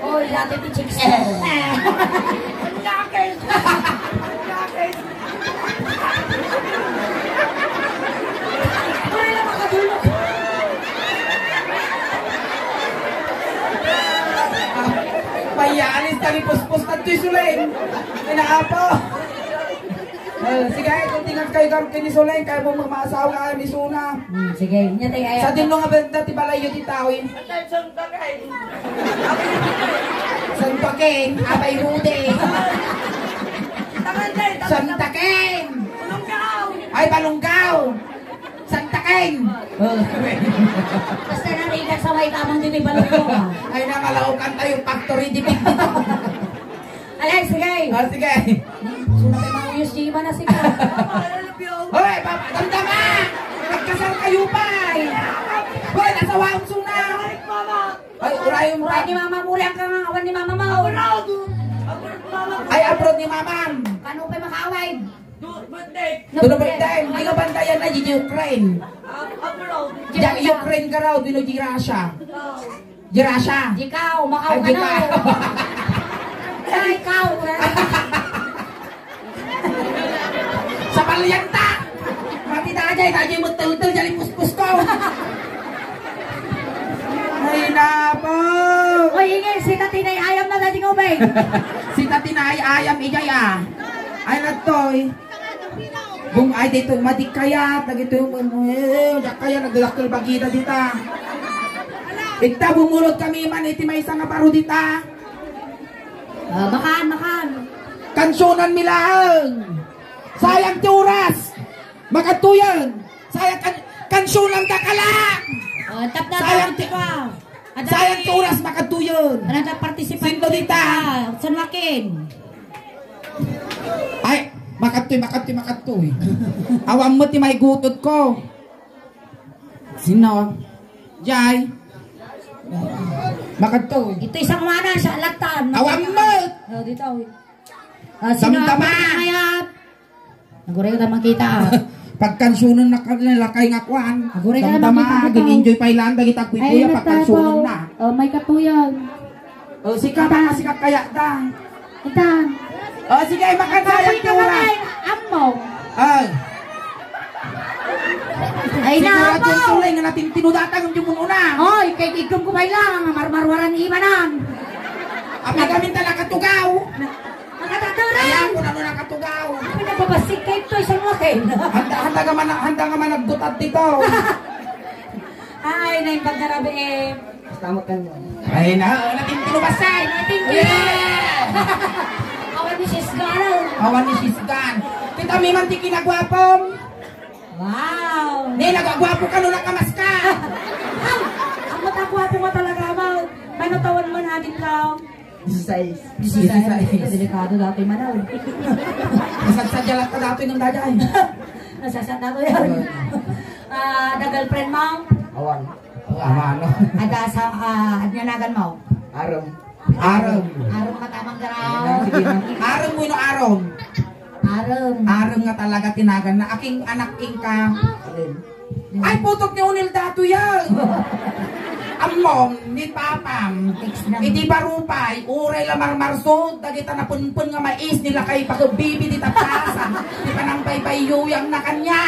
Oy, dati ti chicks. Eh. Wala na makatulog. Payaalis ka ni Puspos, tadtoy Suleng. Inaapo. Eh, sige, kung tingan kayo kang kini Suleng, kaya mo mamasaw ka, misuna. Hmm, sige, inya tayo, ay, Sa dinno nga banda ti balay yu ti tao, eh. Santo King, Abay Rude. Santa King. Ay, Balunggaw. Santa King. Oh. Basta narigat sa way kamang dito, balunggaw, ah. Ay, na, malaukan tayo, factory defect dito. Alay, sige. Ah, sige. Sino tayo manguyos di iba na, sige. Hoy, papa, damdama! Nagkasal kayo pa, eh. Hoy, nasawa ang suna. Ay, urayon pa. Urayon ni mama mo, urayon ka nga, awan ni mama mo. Abroad. Abroad, mama. Ay, abroad ni mama. Kano pa makaaway? Do, birthday. No, Dulo birthday. Birthday. Di ka bantayan na, di Ukraine. Ah, abroad. Di Ukraine ka raw, dino di Russia. Oh. Di Russia. Di ka, umakaw Ay, ka di na. Ka. Ay, ikaw, urayon. Sa palyanta! Mati dajay, dajay magtaltal, dyan ipuspusko! Ay, napo! Oy, ingay, si Tatinay ayam na dati ngubay. Si Tatinay ayam, ijay, ah. Ay, nagtoy. Bung, ay, dito, madik kaya, nagito yung, eh, dak kaya, nagdadakkel bagita dita. Ita, bumulod kami man, iti may isang abaro dita. Ah, makan, makan. Kansunan mi laeng. Sayang ti oras. Makadtoyen. Sayang kan-, kansunan da kala. Oh, tap na Sayang tap ti, pa. Ada sayang ti oras makadtoyen. Ada participant Sino dita? San Joaquin. Ay, makadtoy, makadtoy, makadtoy. Awan mo ti may gutod ko. Sino? Jay. Makadto. Ito isang mana, siya latan. Awan mo! Oh, dito. Ah, sino Damdama. Ang mayat? Naguray ka makita, ah. Pagkansunan na ka-, na lakay nga kwan. Naguray ka Damdama, makita, ah. Gin-enjoy pa ilan, dagita kuy-kuya, Ay, pagkansunan nagtapo. Na. Oh, may katuyan. Oh, sika, Ita. Baka sika kaya ta. Ita. Oh, sige, makasayang Kapit ti ka oras. Kay ammo. Ah. Ay, Sigurado nako. Tuloy nga natin tinudatang ang jumun una. Oy, kay igom ko pa lang, marmarwaran imanan. Apay kami ta nakatugaw. Na-, nakataturan. Ayan, kung ano nakatugaw. Ay, nagpapasik kayo to, isang wakin. Handa, handa ka man, handa ka man naggutad dito. Ay, naimbag na rabi eh. Salamat kayo. Ay, na, natin tinubasay. Thank you. Yeah! Awan ni Sisgan. Awan ni Sisgan. Kita mi man ti kinagwapom. Wow. Ni, nagagwapo ka nung nakamaska. Ang matagwapo nga talaga, Amaw. Ano tawan man natin lang? Disisais. Disisais. Disisais. Delikado dati, Manaw. Nasagsadya lang ka dati nung dada, eh. Nasasad ako yan. Ah, the girlfriend mo? Awan. Amano. Ada sa, ah, adnyanagan mo? Aram. Aram. Aram matamang garaw. Sige na. Aram mo no aram. Aram. Aram nga talaga tinagan na. Aking anak king ka. Alin? Ay, putot ni Unil Dato yan. Amom, ni Papam. Text lang. Iti barupay, uray la marmarsod, dagita napunpun nga mais, nilakay pagbibi di taplasan. Di pa nang baybayuyang na kanya.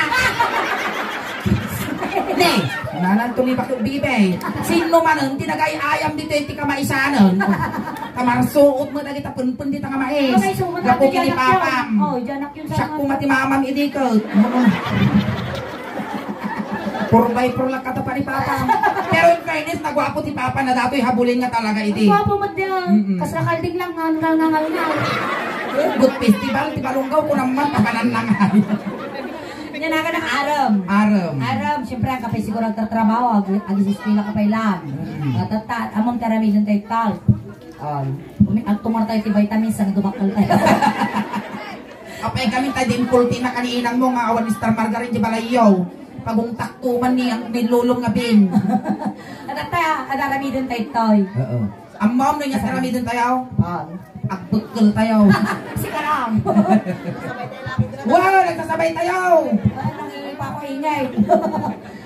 Ne, nanan to ni Bakit Bibe. Sino man ang tinagay ayam dito yung tikamaisanan? Kamarsuot mo dagita punpun dito nga mais. Okay, so, Gapu kini papam. Oh, diyan ako yung Siya sama. Kumati mamam idikot. Puro by pro lang kata pa ni papam. Pero in fairness, nagwapo ti papa na datoy habulin nga talaga idi. Ang gwapo mo diyan. Mm-mm. Kas nakalding lang, nga, nga, nga, nga, nga. Good festival, ti balunggaw ko naman, papanan lang. Yan, aga na, arem. Arem. Arem, siyempre, ang kapay siguro agtatrabaho, ag-, agisiskwela ka pay lang. Mm. Ah, tatta, amon ka ramiden tayo tal. Ah. Umi-, agtumar tayo ti vitamins, ang dumakkel tayo. Apay kami tayo din pulti na kaninang mo nga awan Mister Margarine di balayo. Pagungtak tuman ni ang ni lulong nga bin. At tatta, agaramiden tayo toy. Oo. Ammom no inyas aramiden tayo? Ah. Agbekkel tayo. Sika lang. Wow, nagsasabay tayo. Ay, nang ipako ingay.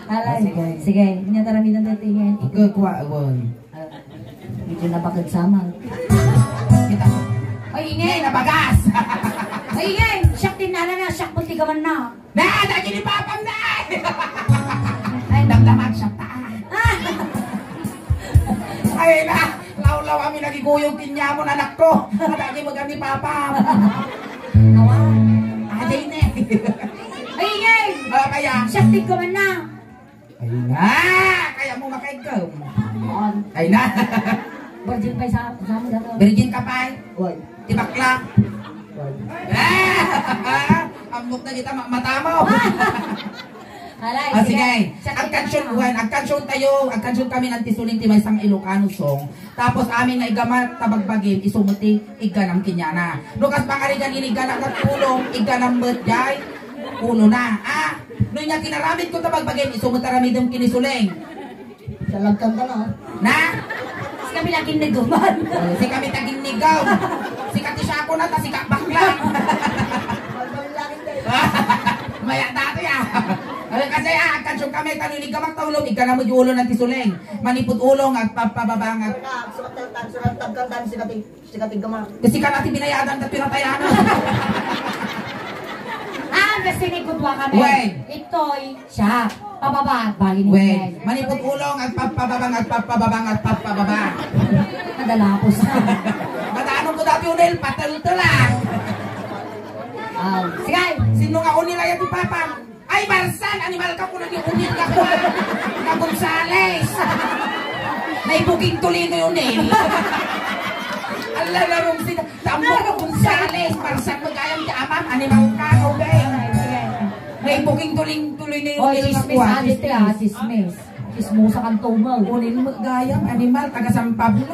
Alay. Ah, sige. Sige, inyas aramiden tayo tingin. Ikaw, kuha, awan. Ah, medyo nabakag sama. Kita. Ay, ingay. Ay, nabagas. Ay, ingay. Siak din na, na, siak pun tigaman na. Na, dagi ni Papam na! Ay, damdamag siya ta. Ay, na, lawlaw kami nagiguyog kinyamon, anak ko. Dagi mo ni Papam. Awa. Aday ne. Ay, ingay! Ah, kaya? Siya, tigkaman na. Ay na! Kaya mo makaigkaw. On. Ay na! Virgin pa sa, sa mo daw. Virgin ka pa eh. Oy. Ti bakla. Oy. Ah! Ambok na kita ma-, mata mo. Alay, Ah, sige. sige. Sa Agkansion, kita na. Juan, agkansion tayo, agkansion kami ng tisuling ti maysang Ilocano song. Tapos amin nga igamat, tabagbagim, isu met ti igganam kinyana. No kas pangarigan ini igganak kat pulong, igganam met jay pulona. Ah, no inya kinaramid ko tabagbagim, isu met aramidem kini Suleng. Salagkan ka na, ah. Na? Si kami lagi nagduman. Oh, si kami tagin ni Gaw. Si Kati Siya ako na, ta si Kabakla. Maya dati, ah. Ay, kasi, ah, agkansion kami, tano ni Gamak, taulong, igganam met ti ulo ng tisuleng. Manipud ulo nga agpapababa nga. Sukat, sukat, sukat, tagkan tayo si Kati, si Kati Gamak. Kasi ka natin binayadan, ta pinatayan. Ah, kasi ni Kudwa kami. Wen. Itoy, siya. Pababa, bali ni Wen. Wen. Manipud ulo nga agpapababa, nga agpapababa, nga agpapababa. Nadalapos. Mataanong ko dati unil, patel-tel, ah. Ah, sige. Sino nga unil ay ati, Papa? Ay, Marsan! Animal ka kung naging unil nga kuwan. Nga Gonzales! Naibuking Tolino yun eh. Ala, narumsin. Tamo nga Gonzales! Marsan, magayam ka, amam. Animal ka, no, be? Naibuking Tolin-, Tolino yun Oh, eh, nga chismis, kuwan. Ah, chismis, ah, chismis. Chismosa kang tumaw. Unil mo, gayam, animal, taga San Pablo.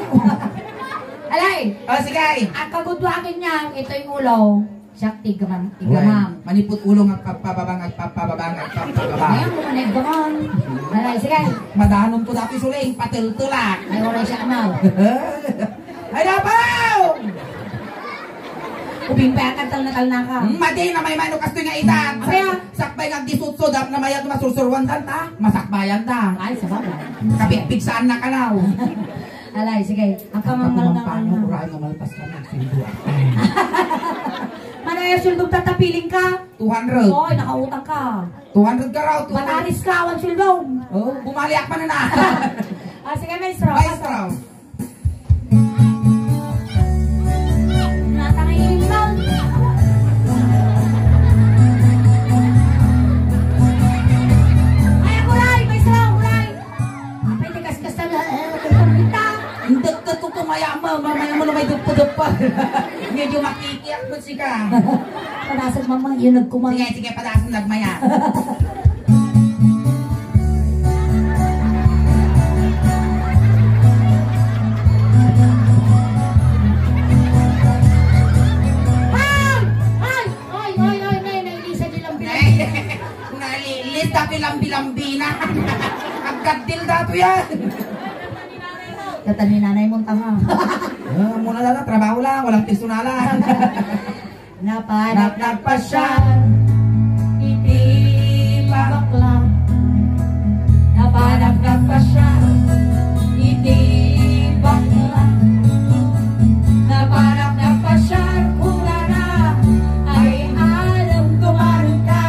Alay! Oh, sige. Ang kagudwakin niya, ito yung ulo. Siak ti igam-, Wen, igamam. Manipud ulo nga agpapababa, nga agpapababa, nga agpapababa. Ayan, kung ano igamam. Alay, sige. Madanon ko dati suling, patel-telak. Ay, oras siya, amaw. Ay, napaw! Ubing pa, kantal na tal na ka. Hmm, madi na may mano kastoy nga edad. Abay, ah. Sakbay nga agdisutso, dap na mayat masursurwan dan ta. Masakbayan ta. Ay, sabagay. Kapigpigsaan na kanaw. Alay, sige. Ang kamangal nga Pagkakumampano, ano. Uray nga malpas ka, nagsundo ako. Manaya suldog tatapiling ka? Two hundred. Oy, nakautang ka. Two hundred ka raw, two hundred. Mataris ka, awan suldog. Oh, bumaliak man na. Ah, sige, maestro. Maestro. Natangay yung bag. Ay, ako, Ray! Maestro, ako, Ray! Apay, tigas-gas na, eh, kita. Ang dagdag ko kumaya mo, mamaya mo na may duppa-duppa. Medyo makikiyak mo sika. Padasag, mama, yun nagkumang. Sige, sige, padasag, nagmaya. Ay! Ay! Ay, ay, ay, nay, nay, Lisa, di lang pinag- Nalilis, tapi lambi-lambi na. Agkaddil dato yan. Katan ni nanay mo, tanga. Ah, muna na lang, trabaho lang, walang personalan. Napanak nagpasyal iti bakla. Napanak nagpasyal iti bakla. Napanak nagpasyal kunana, ay, arem, tumanem ka,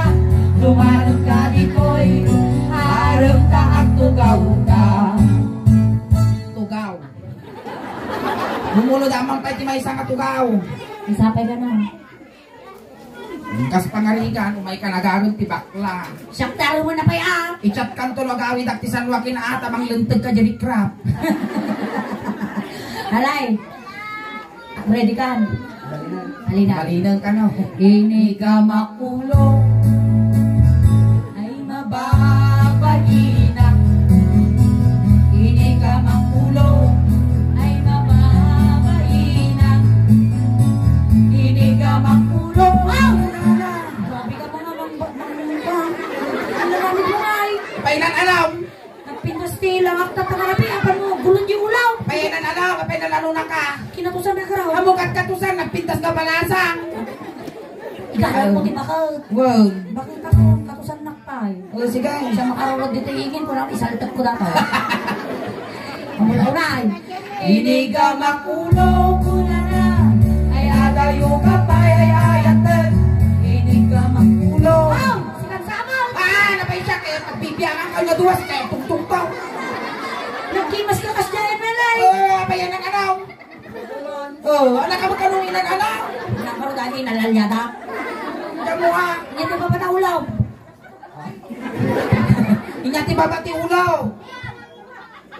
tumanem ka ditoy, arem ta agtugaw ka. Tugaw. Bumulod amang pay ti maysa nga tugaw. Isapay ka na. Kas pangarigan, umay ka nagarod ti bakla. Siak ti arumen na pay, ah. I-chat kanto no agawidak ti San Joaquin, ah, ta manglenteg ka diay riprap. Alay. Ready ka? Halina. Halina ka, no? Iniga makulo. Saan na karaw? Amo kat katusan, nagpintas nga balasang. Igayan mo ti baket. Wow. Bakit ako? Katusan nakpay. O, sige. Siya makarurod dito ingin, kurang isaltek ko dato. Amo na unay. Inigamak ulo, kunana. Ay, adayo ka pay, ay, ayaten. Inigamak ulo. Oh, sikan sa amal. Ah, napay siya, kaya pagbibiyangan ka na duwas, kaya tungtungtong. Nagkimas ka kas dyan, Melay. Oo, abayan ng ano. Oh, anak ka magkanong inan, anak? Anak ka dahil inalalyada. Kamu, ha? Inya ti baba ti ulaw. Inya ti baba ti ulaw.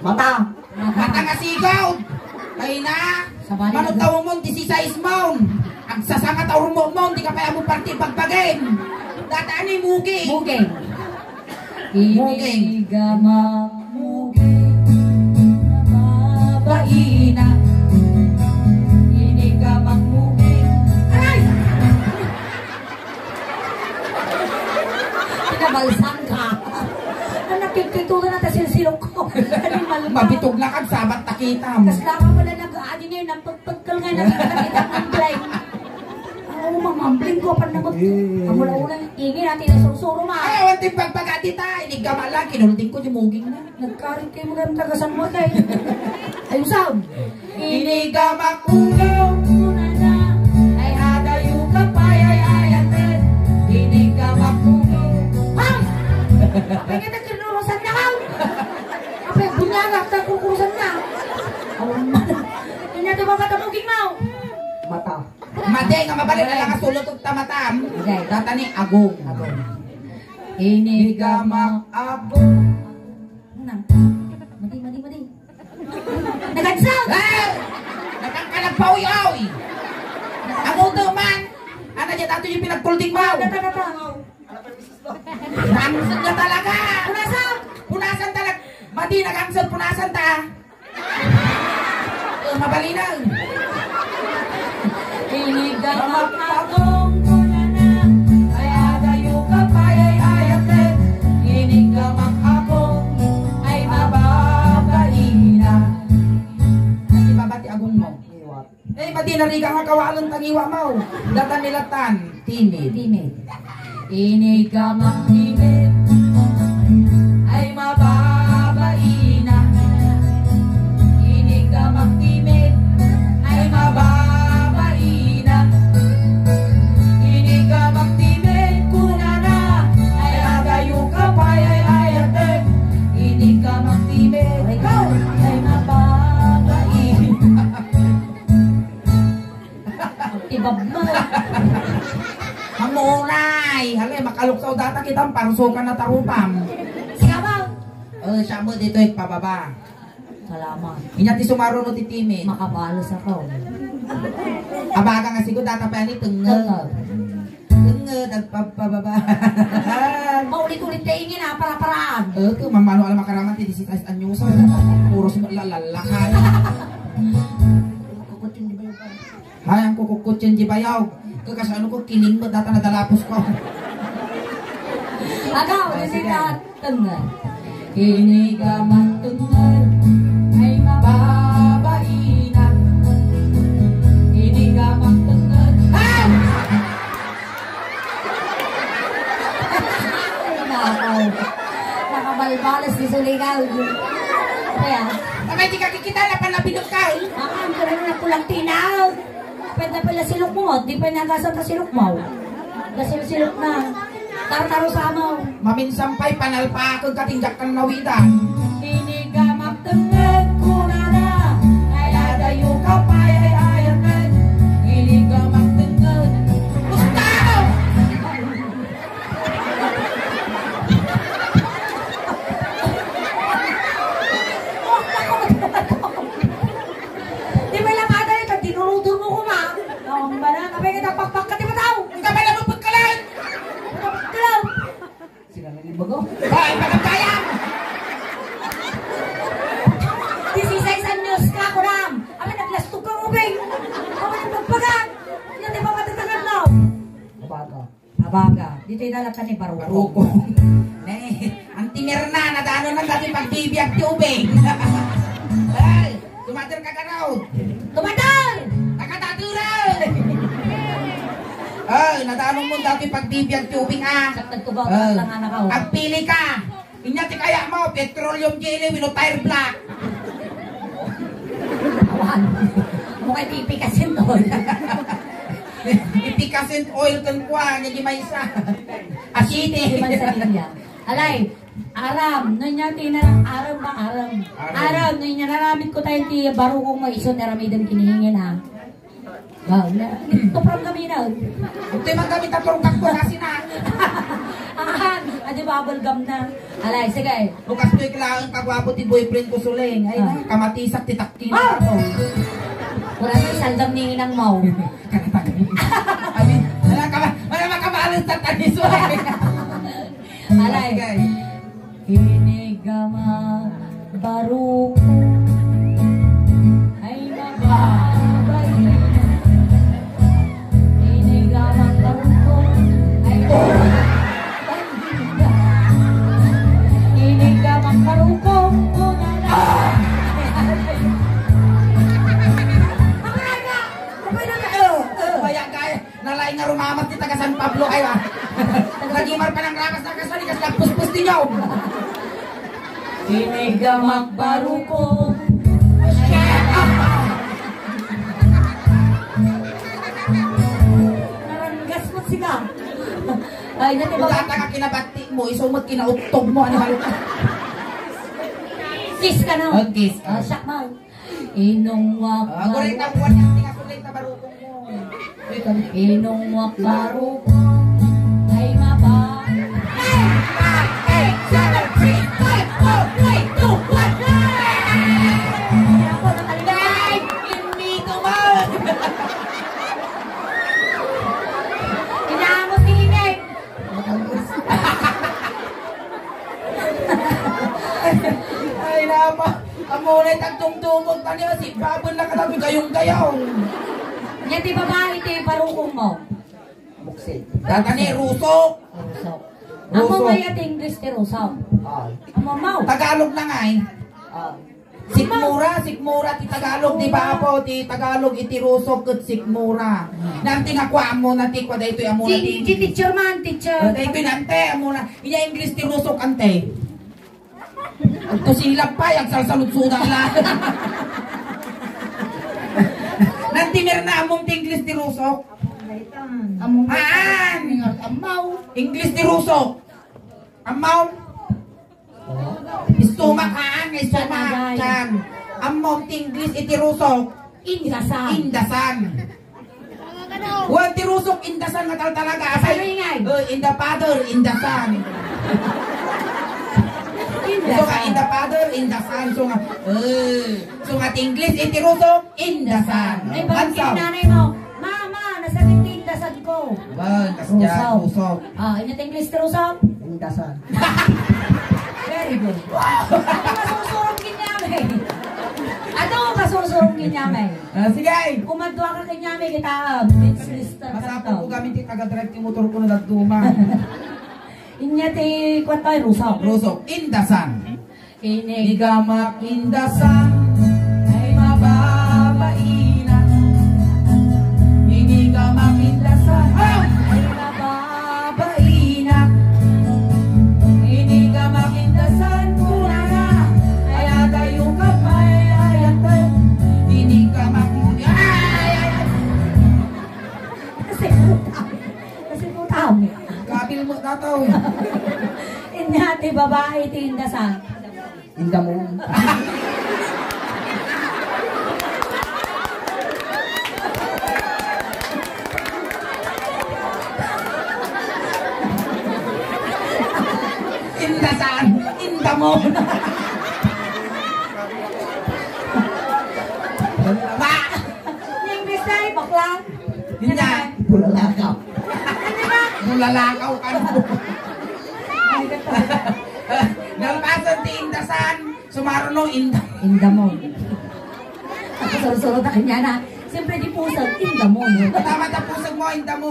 Mata. Mata nga sigaw. Ay na. Sabali Mano na. Tao mo, disisais mo. Agsasanga tao mo mo, di ka pa amo parti bagbagen. Data ni Mugi. Mugi. Muging. Inigamak muging, babaina. Inigamak muging. Aray! Pinabalsam ka. Ang nakikitulo na ta silsilok ko. Animal ka. Mabitog na kag sabat takitam. Tas lang wala nag-aadi ngayon, ang pagpagkal nga nakikita ng blind. Aw, mamambling ko, panamot. Eh. Amo la ulan, ingin natin na sursuro, ma. Ay, awan ti pagpagati ta. Inigamak lang, kinulding ko, di muging na. Nagkarit kayo mo kayong taga San Juan, eh. Ayun, sound. Inigamak ulo, kunana. Ay, adayo ka pay, ay, ayaten. Inigamak ulo. Hoy! Apay ka nagkinurusan na ka? Apay, bunyagak, nagkukurusan na. Awan man. Inya ti baba ti muging mo. Mata. Madi nga mabalin na lang nga sulot ug tamatam. Okay. Data ni Agong. Agong. Inigamak Agong. Nang. Madi, madi, madi. Nagansag! Eh! Natangkalag pa, uy, uy! Ang uto man! Ano dyan ato yung pinagkulding mo? Tata, tata. Ramsod na talaga! Punasan! Punasan talaga! Madi, nagansag, punasan ta! Oh, mabalinaw. Inigamak Agong kunana. Ay, adayo ka pay, ay, ayaten. Inigamak Agong, ay, mababaina. Ati baba ti Agong mo. Eh, madi nariga nga kawalen tangiwa mo. Datan nilatan. Timid. Timid. Inigamak timid ay mababaina. Inigamak timid ay mababaina. Inigamak timid kunana ay adayo ka pay ay ayaten. Inigamak timid ay mababaina. Tibab mo. Hamunay! Hala, makaluksaw data kita, parsukan na tarupam. Siya mo. Oh, siya mo dito, ipababa. Salamat. Inya ti sumaro no ti timid. Makabalos ako. Abaga nga siguro data pa ni tengel. Tengel. Tengel, nagpababa. Paulit-ulit kayo ingin, ah, para-paraan. Eh, kung mamano alam makaraman, ti disitais anyosan. Puros mo lalalakan. Hay, ang kukukutsin di bayaw. Kaya kasano ko, kiling mo, data na dalapos ko. Agaw, ah, sige. Tengel. Inigamak tengel ay mababaina. Inigamak tengel. Ah! Ay, nakaw. Nakabalbalas di suligaw. Kaya? Bakit di ka kikita na panabinok ka, eh? Ah, ang gano'n na pulang tinaw. Pwede pala silok mo, di pa nagasa ta silok mo. Nasilsilok na. Tartaro sa mo. Maminsan pa'y panalpakag katinjak kan nawidan. Inigamak tenged kunana, ay adayo ka pay ay ayaten. Inigamak tenged. Gusto! Di ba lang ada yung tagdinurudor mo kuma? Ang bana, kapag kita pakpak ka, di ba tao? Ang kapal na magpagkalan! Pakkalan! Sila na yung bago. Ay, pagkagayang! Disisais anyos ka, kuram! Amin, naglastog ka, ubing! Amin, nagpagpagan! Yan, di ba matatangad na? Babaga. Abaga, dito yung lalatan ni Baruko. Baruko. Ne, ang timirna, nadano na dati pagbibiag ti ubing. Ay, tumater ka ganaw. Tumater! Nadanong mo dati pagbibiag ti ubing, ah. Sa tagtubaw, Ah. Tangana ka, oh. Agpili ka. Inya ti kaya mo, petroleum jelly wenno tire black. Awan. Mo kay pipikas ito. Ipikas ito oil ken kuan, hindi maysa. Asiti. Di man sa linya. Alay, aram, no niya ti na-, aram ba, aram? Aram. Aram, no niya naramit ko tayo ti barukong mo, iso ti aramiden kinihingin, ha? Wow, na, tupram kami na. Ito yung kami taturong kakbo kasi na. Ahan, adi bubble gum na. Alay, sige. Bukas ko ikilaang kagwapo ti boyfriend ko, Suling. Ay, Ah. na, kamatisak ti takki Ah! Ako. Wala na isaldam ni inang mo. Abi, wala ka ba? Wala ka ba? Alas sa taniso. Alay. Sige. Inigama baruko. Ay, mababay. Inigama baruko. Ay, oh. Inigama baruko. Una na. Ang aga! Ang aga! Oh, oh. Kaya, kaya. Nalaing nga rumamat ti taga San Pablo kayo, ah. Nagimar pa ng ramas na kasali, kas nagpuspos ninyo. Inigamak baruko. Naranggas mo sika. Ay, dati ba? Bugata ka kinabati mo, iso mo kinautog mo, ano ba? Kiss ka na. Oh, kiss. Ah, siak mo. Inong wakal. Ah, gurit ang buwan niya, tinga sulit na barukong mo. Inong wakal. Ay, maba. Eight, five, eight, seven, six, five, four, three, two, one. Ay, ako, nakalibay. Inmito mo. Inaamot ni Ineng. Ay, napa. Amo na itagtungtungog pa niya, si Babon na kalabi gayong-gayong. Nya ti babae ti barukong mo. Buksit. Tatani, rusok. Rusok. Amo Rusok. Nga ya ti English ti rusok. Ah. Amo mo. Tagalog na nga eh. Ah. Sikmura, sikmura ti Tagalog, di ba, apo? Ti Tagalog iti rusok ket sikmura. Nanti nga kuan mo, nanti kua daytoy amo na Ti, ti ti teacher man, teacher. Eh, daytoy nante, amo na. Iya English ti rusok, ante. Agtusilap pa, agsalsaludsuda la. Nanti meron na among ti English ti rusok. Among Haan. Ammaw. English ti rusok. Ammaw. Stomach, haan, nga stomach. Sanagay. Tiyan. Ammaw ti English iti rusok. Indasan. Indasan. Wen ti rusok, indasan nga tal-, talaga. Asay, Ano ingay? Eh, in the father, indasan. Indasan. So nga, in the father, indasan. So nga, eh, so nga ti English, iti rusok, indasan. Ay, bakit Ansaw? Nanay mo? Mama, nasakit ti indasan ko. Wen, kasdiyan, Rusok. Rusok. Ah, inyo ti English ti rusok? Indasan. Very good. Ato masusurong kinyami. Ato masusurong kinyami. Ah, sige. Kumadua ka kinyami kita, ah, beach sister ka Masapul to. Ko kami ti taga-drive ti motor ko na nagduma. Inya ti kuwan tayo, rusok. Rusok, indasan. Inig. Igamak indasan, ay mababainak. Inigamak indasan, ay mababainak. Inigamak indasan, kunana, ay adayo ka pay, ay atay. Inigamak, ay, ay, ay. Kasi putang. Kasi putang. Kapil mo, tataw. Inya ti babae, ti indasan. Inda mo. Inda saan? Inda mo. Ba? English na, bakla. Hindi na. Bulalakaw. Ano na? Bulalakaw ka na. Ay, ganda. Nalpasan ti indasan. Sumaruno, inda. Inda mo. Ako, suru-suru ta kanya na. Siyempre, di pusag, inda mo. Tama ta pusag mo, inda mo.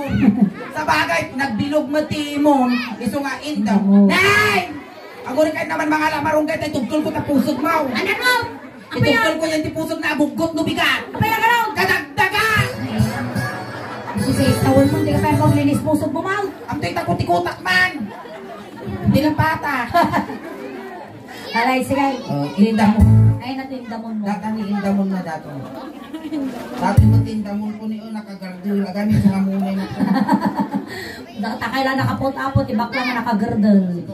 Sa bagay, nagbilog mo, timon. Iso nga, inda mo. Inda mo. Nay! Ang uri kahit naman mga lamarong kahit ay tugtol ko ta pusag mo. Ano mo? Itugtol ko yan ti pusag na abuggot no bigat. Apay, ano? Kadagdagan! Sus, Tawon mo, di ka pa yung maglinis pusod mo, Mang. Ang di takot-ikotak man. Di lang pata. Alay, sige. Oh, indamon. Ay, natindamon mo. Data ni indamon na dato. Dati mo tindamon ko ni, oh, nakagardul. Agami sa kamunay na. Data kailan nakapot-apot, ibak lang nakagardul.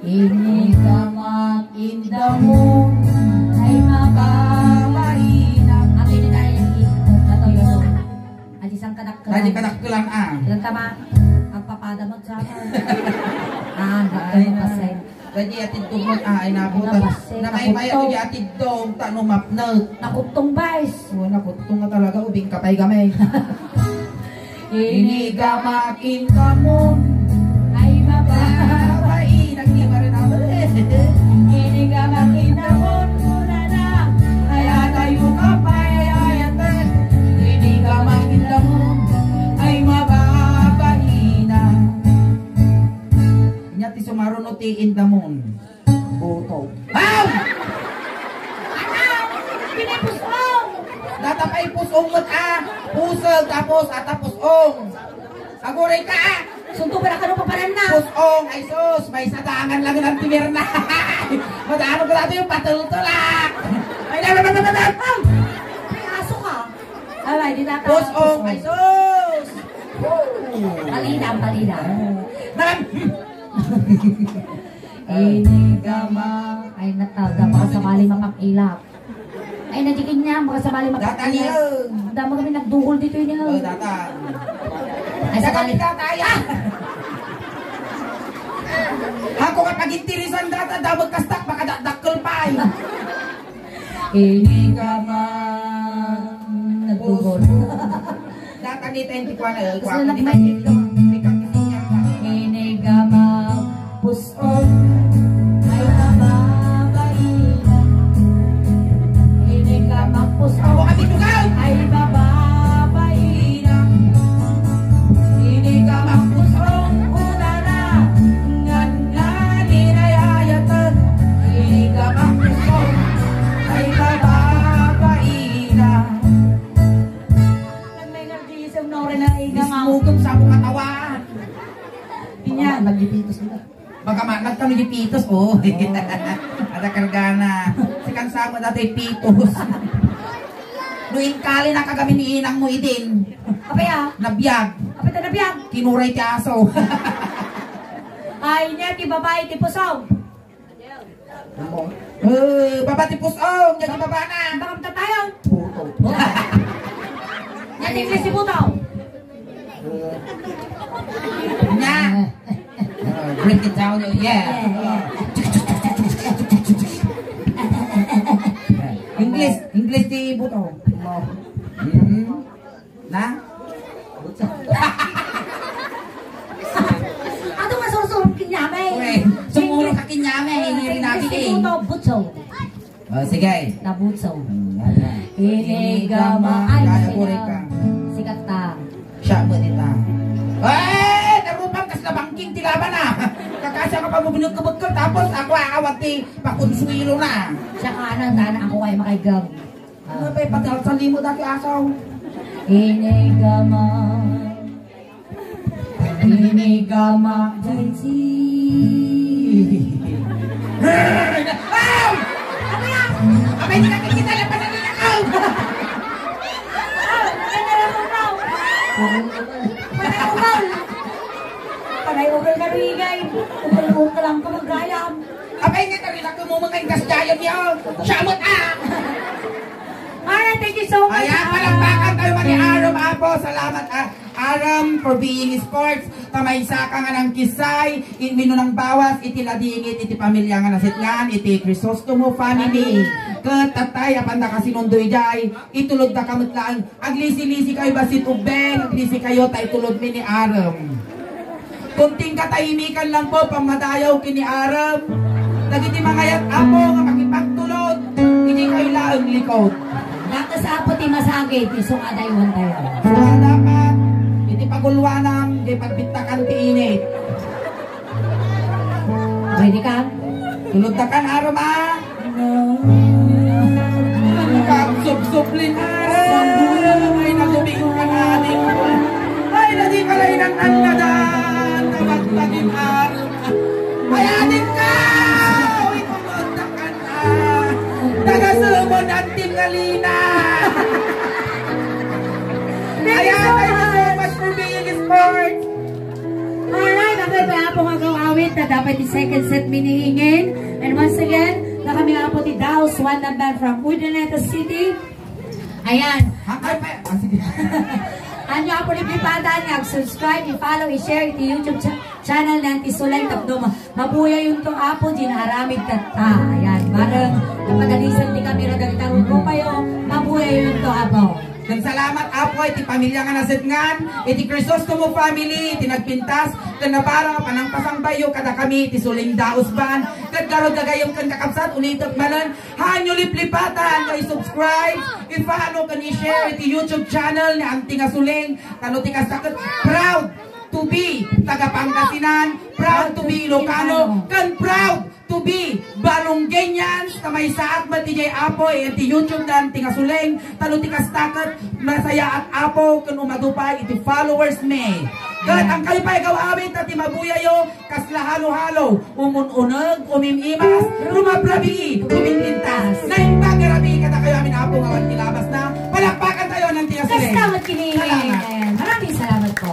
Ini ka makindamon ay mababaina. Ato ini tayo yung ikot. Ato yun. Adi sang kadakkelan. Adi kadakkelan, ah. Ilan tama? Agpapada mo sa ako. Ah, dakkel mo kasi. Adi atid mo, ah, ay nabutan. Nabasay, nabutan. Namay mayo di atid dog, tano mapnag. Nakutong, Vice. Oh, nakutong nga talaga, ubing ka pa'y gamay. Ini ka makindamon ay mababaina. Nagtiba rin ako. Ini ka makindamon, una na. Kaya tayo ka pa, ay, ay, ate. Ini ka makindamon ay mababaina. Inya ti sumaruno ti indamon. Butog. Aw! Pinay pus-ong! Data pa'y pus-ong met, ah. Puseg, tapos, ah, tapos ong. Aguray ka, ah. Sunto ba na kano paparan na? Pus-ong, ay sus, may sadangan lang ng timirna. Madano ko dati yung patultulak. Ay, na, na, na, na, na. Ay, aso ka. Alay, di na ka. Pus-ong, ay sus. Palidang, palidang. Nan- Ini ka ma- Ay, nata, dapat sa bali mapakilap. Ay, nadikin niya, makasabali mapakilap. Data niya. Ang dami kami nagdugol dito yun. Oh, data. Ay, sa bali. Data, data, ya. Ako nga pag-intirisan data, damag kastak, makadakdakkel pa eh. Ini ka man nagdugol. Data ni twenty-one, eh, gusto na nagmay. Ini ka man puson. Ay, babae. Ini ka man puson. Ako kami tugaw. Ay, babae. Ini ka man puson. Una na. Ngan nga ninayayatan. Ini ka man puson. Ay, babae. Nagmay nga di isang nore na iga nga. Dismugom sa akong katawan. Inya. Baka ma-, nagpitos nila. Baka ma-, nagkano di pitos, oh. Oh. Ada kargana. Si Kansamo dati pitos. No inkali na kagami ni inang mo idin. Apay, ah? Nabiag. Apay ta nabiag? Kinuray ti aso. Ay, niya, ti babae, ti puso. Eh, baba ti pus-ong, jadi baba na. Baka matatayon. Puto. Yan, English si Puto. Eh, nya. Eh, break it down, yeah. Yeah, yeah. English, English ti Puto. Mm. Na? Ato nga sursuro ken ni amay. Uy, sumuro ka ken ni amay, eh, inirin natin eh. Ito, butso. Oh, sige. Nabutso. Hmm, yan, yan. Inigama. Ay, kaya sige. Buri ka. Sikat ta. Siya mo dita. Eh, narupang kas na bangking ti laban, ah. Kakasya ka pa mo binagkabagkal, tapos ako aawat ti pakonsuelo na. Siya ka na, tana ako kay makaigab. Ano pa ipatay? Salimo dati asaw. Inigama. Inigama. Jay Z. Ay! Abay, di ka kita na panagin ako! Panay ugal ka, Rigay. Ugal-ugal lang ka, magrayam. Abay, nga, tarila ko mo mga ingas jayan niya. Siya mo, ah! Alright, thank you so much. Ayan, palakpakan tayo, Mari Aram Apo. Salamat, ah, Aram, for being sports. Pamaysa ka nga nang kisay, in minunang bawas, iti ladingit, iti pamilya nga nasitngan, iti Crisostomo family. Ket tatay, apanda kasinundoy jay, itulod da kamet laeng. Aglisi-lisi kayo, basit ubbeng, aglisi kayo, ta itulod mi ni Aram. Kunting katahimikan lang po, pamadayaw ken ni Aram. Dagiti mangayat, Apo, nga makipagtulod, idi kayo laeng likod. Dakes, Apo, ti masagid, isu nga adaywan tayo. Sua dapat, iti pagulwanam, di pagbittakan ti init. Ready ka? Tulod ta kan, Aram, ah. Kapsupsuplin. Ay, nagubing ka na, aling. Dapat ti second set mi ni Ingen. And once again, na kami nga po ti Daos One Number from Urdaneta City. Ayan. Ang kay pa, ah, sige. Ania po ni Pipatan, nag-subscribe, i-follow, i-share iti YouTube cha- channel ni Auntie Suleng tapno ma- mabuyayon to Apo, di naaramid tatta. Ayan, bareng napadalisan ti kamera dagita rurupayo, mabuyayon to Apo. Ken salamat, Apo, iti pamilya nga nasetngan, iti Crisostomo family, iti nagpintas, ken nabarang a panangpasangbayo kadakami iti Suleng Daos Band, ket garud gagayyem ken kakabsat, ulitek manen, haanyo liplipatan nga i-subscribe, i-follow, ken i-share iti YouTube channel ni Auntie nga Suleng, tano ti kasta ket proud to be taga Pangasinan, proud to be Ilocano, ken proud to be Balongueñans, ta maysaak met idiay Apo, iti YouTube ni Auntie nga Suleng, tano ti kasta ket masayaat Apo, ken umadu pay iti followers mi. Ket ang kayo pay gaw-amin, ta ti mabuyayo, kasla halo-halo, umun-uneg, umim-imas, rumabrabii, umimpintas. Naimbag nga rabii kadakayo amin, Apo, nga awan ti labasna. Palakpakan tayo, Auntie nga Suleng. Kasta met kini. Salamat. Ayan. Maraming salamat po.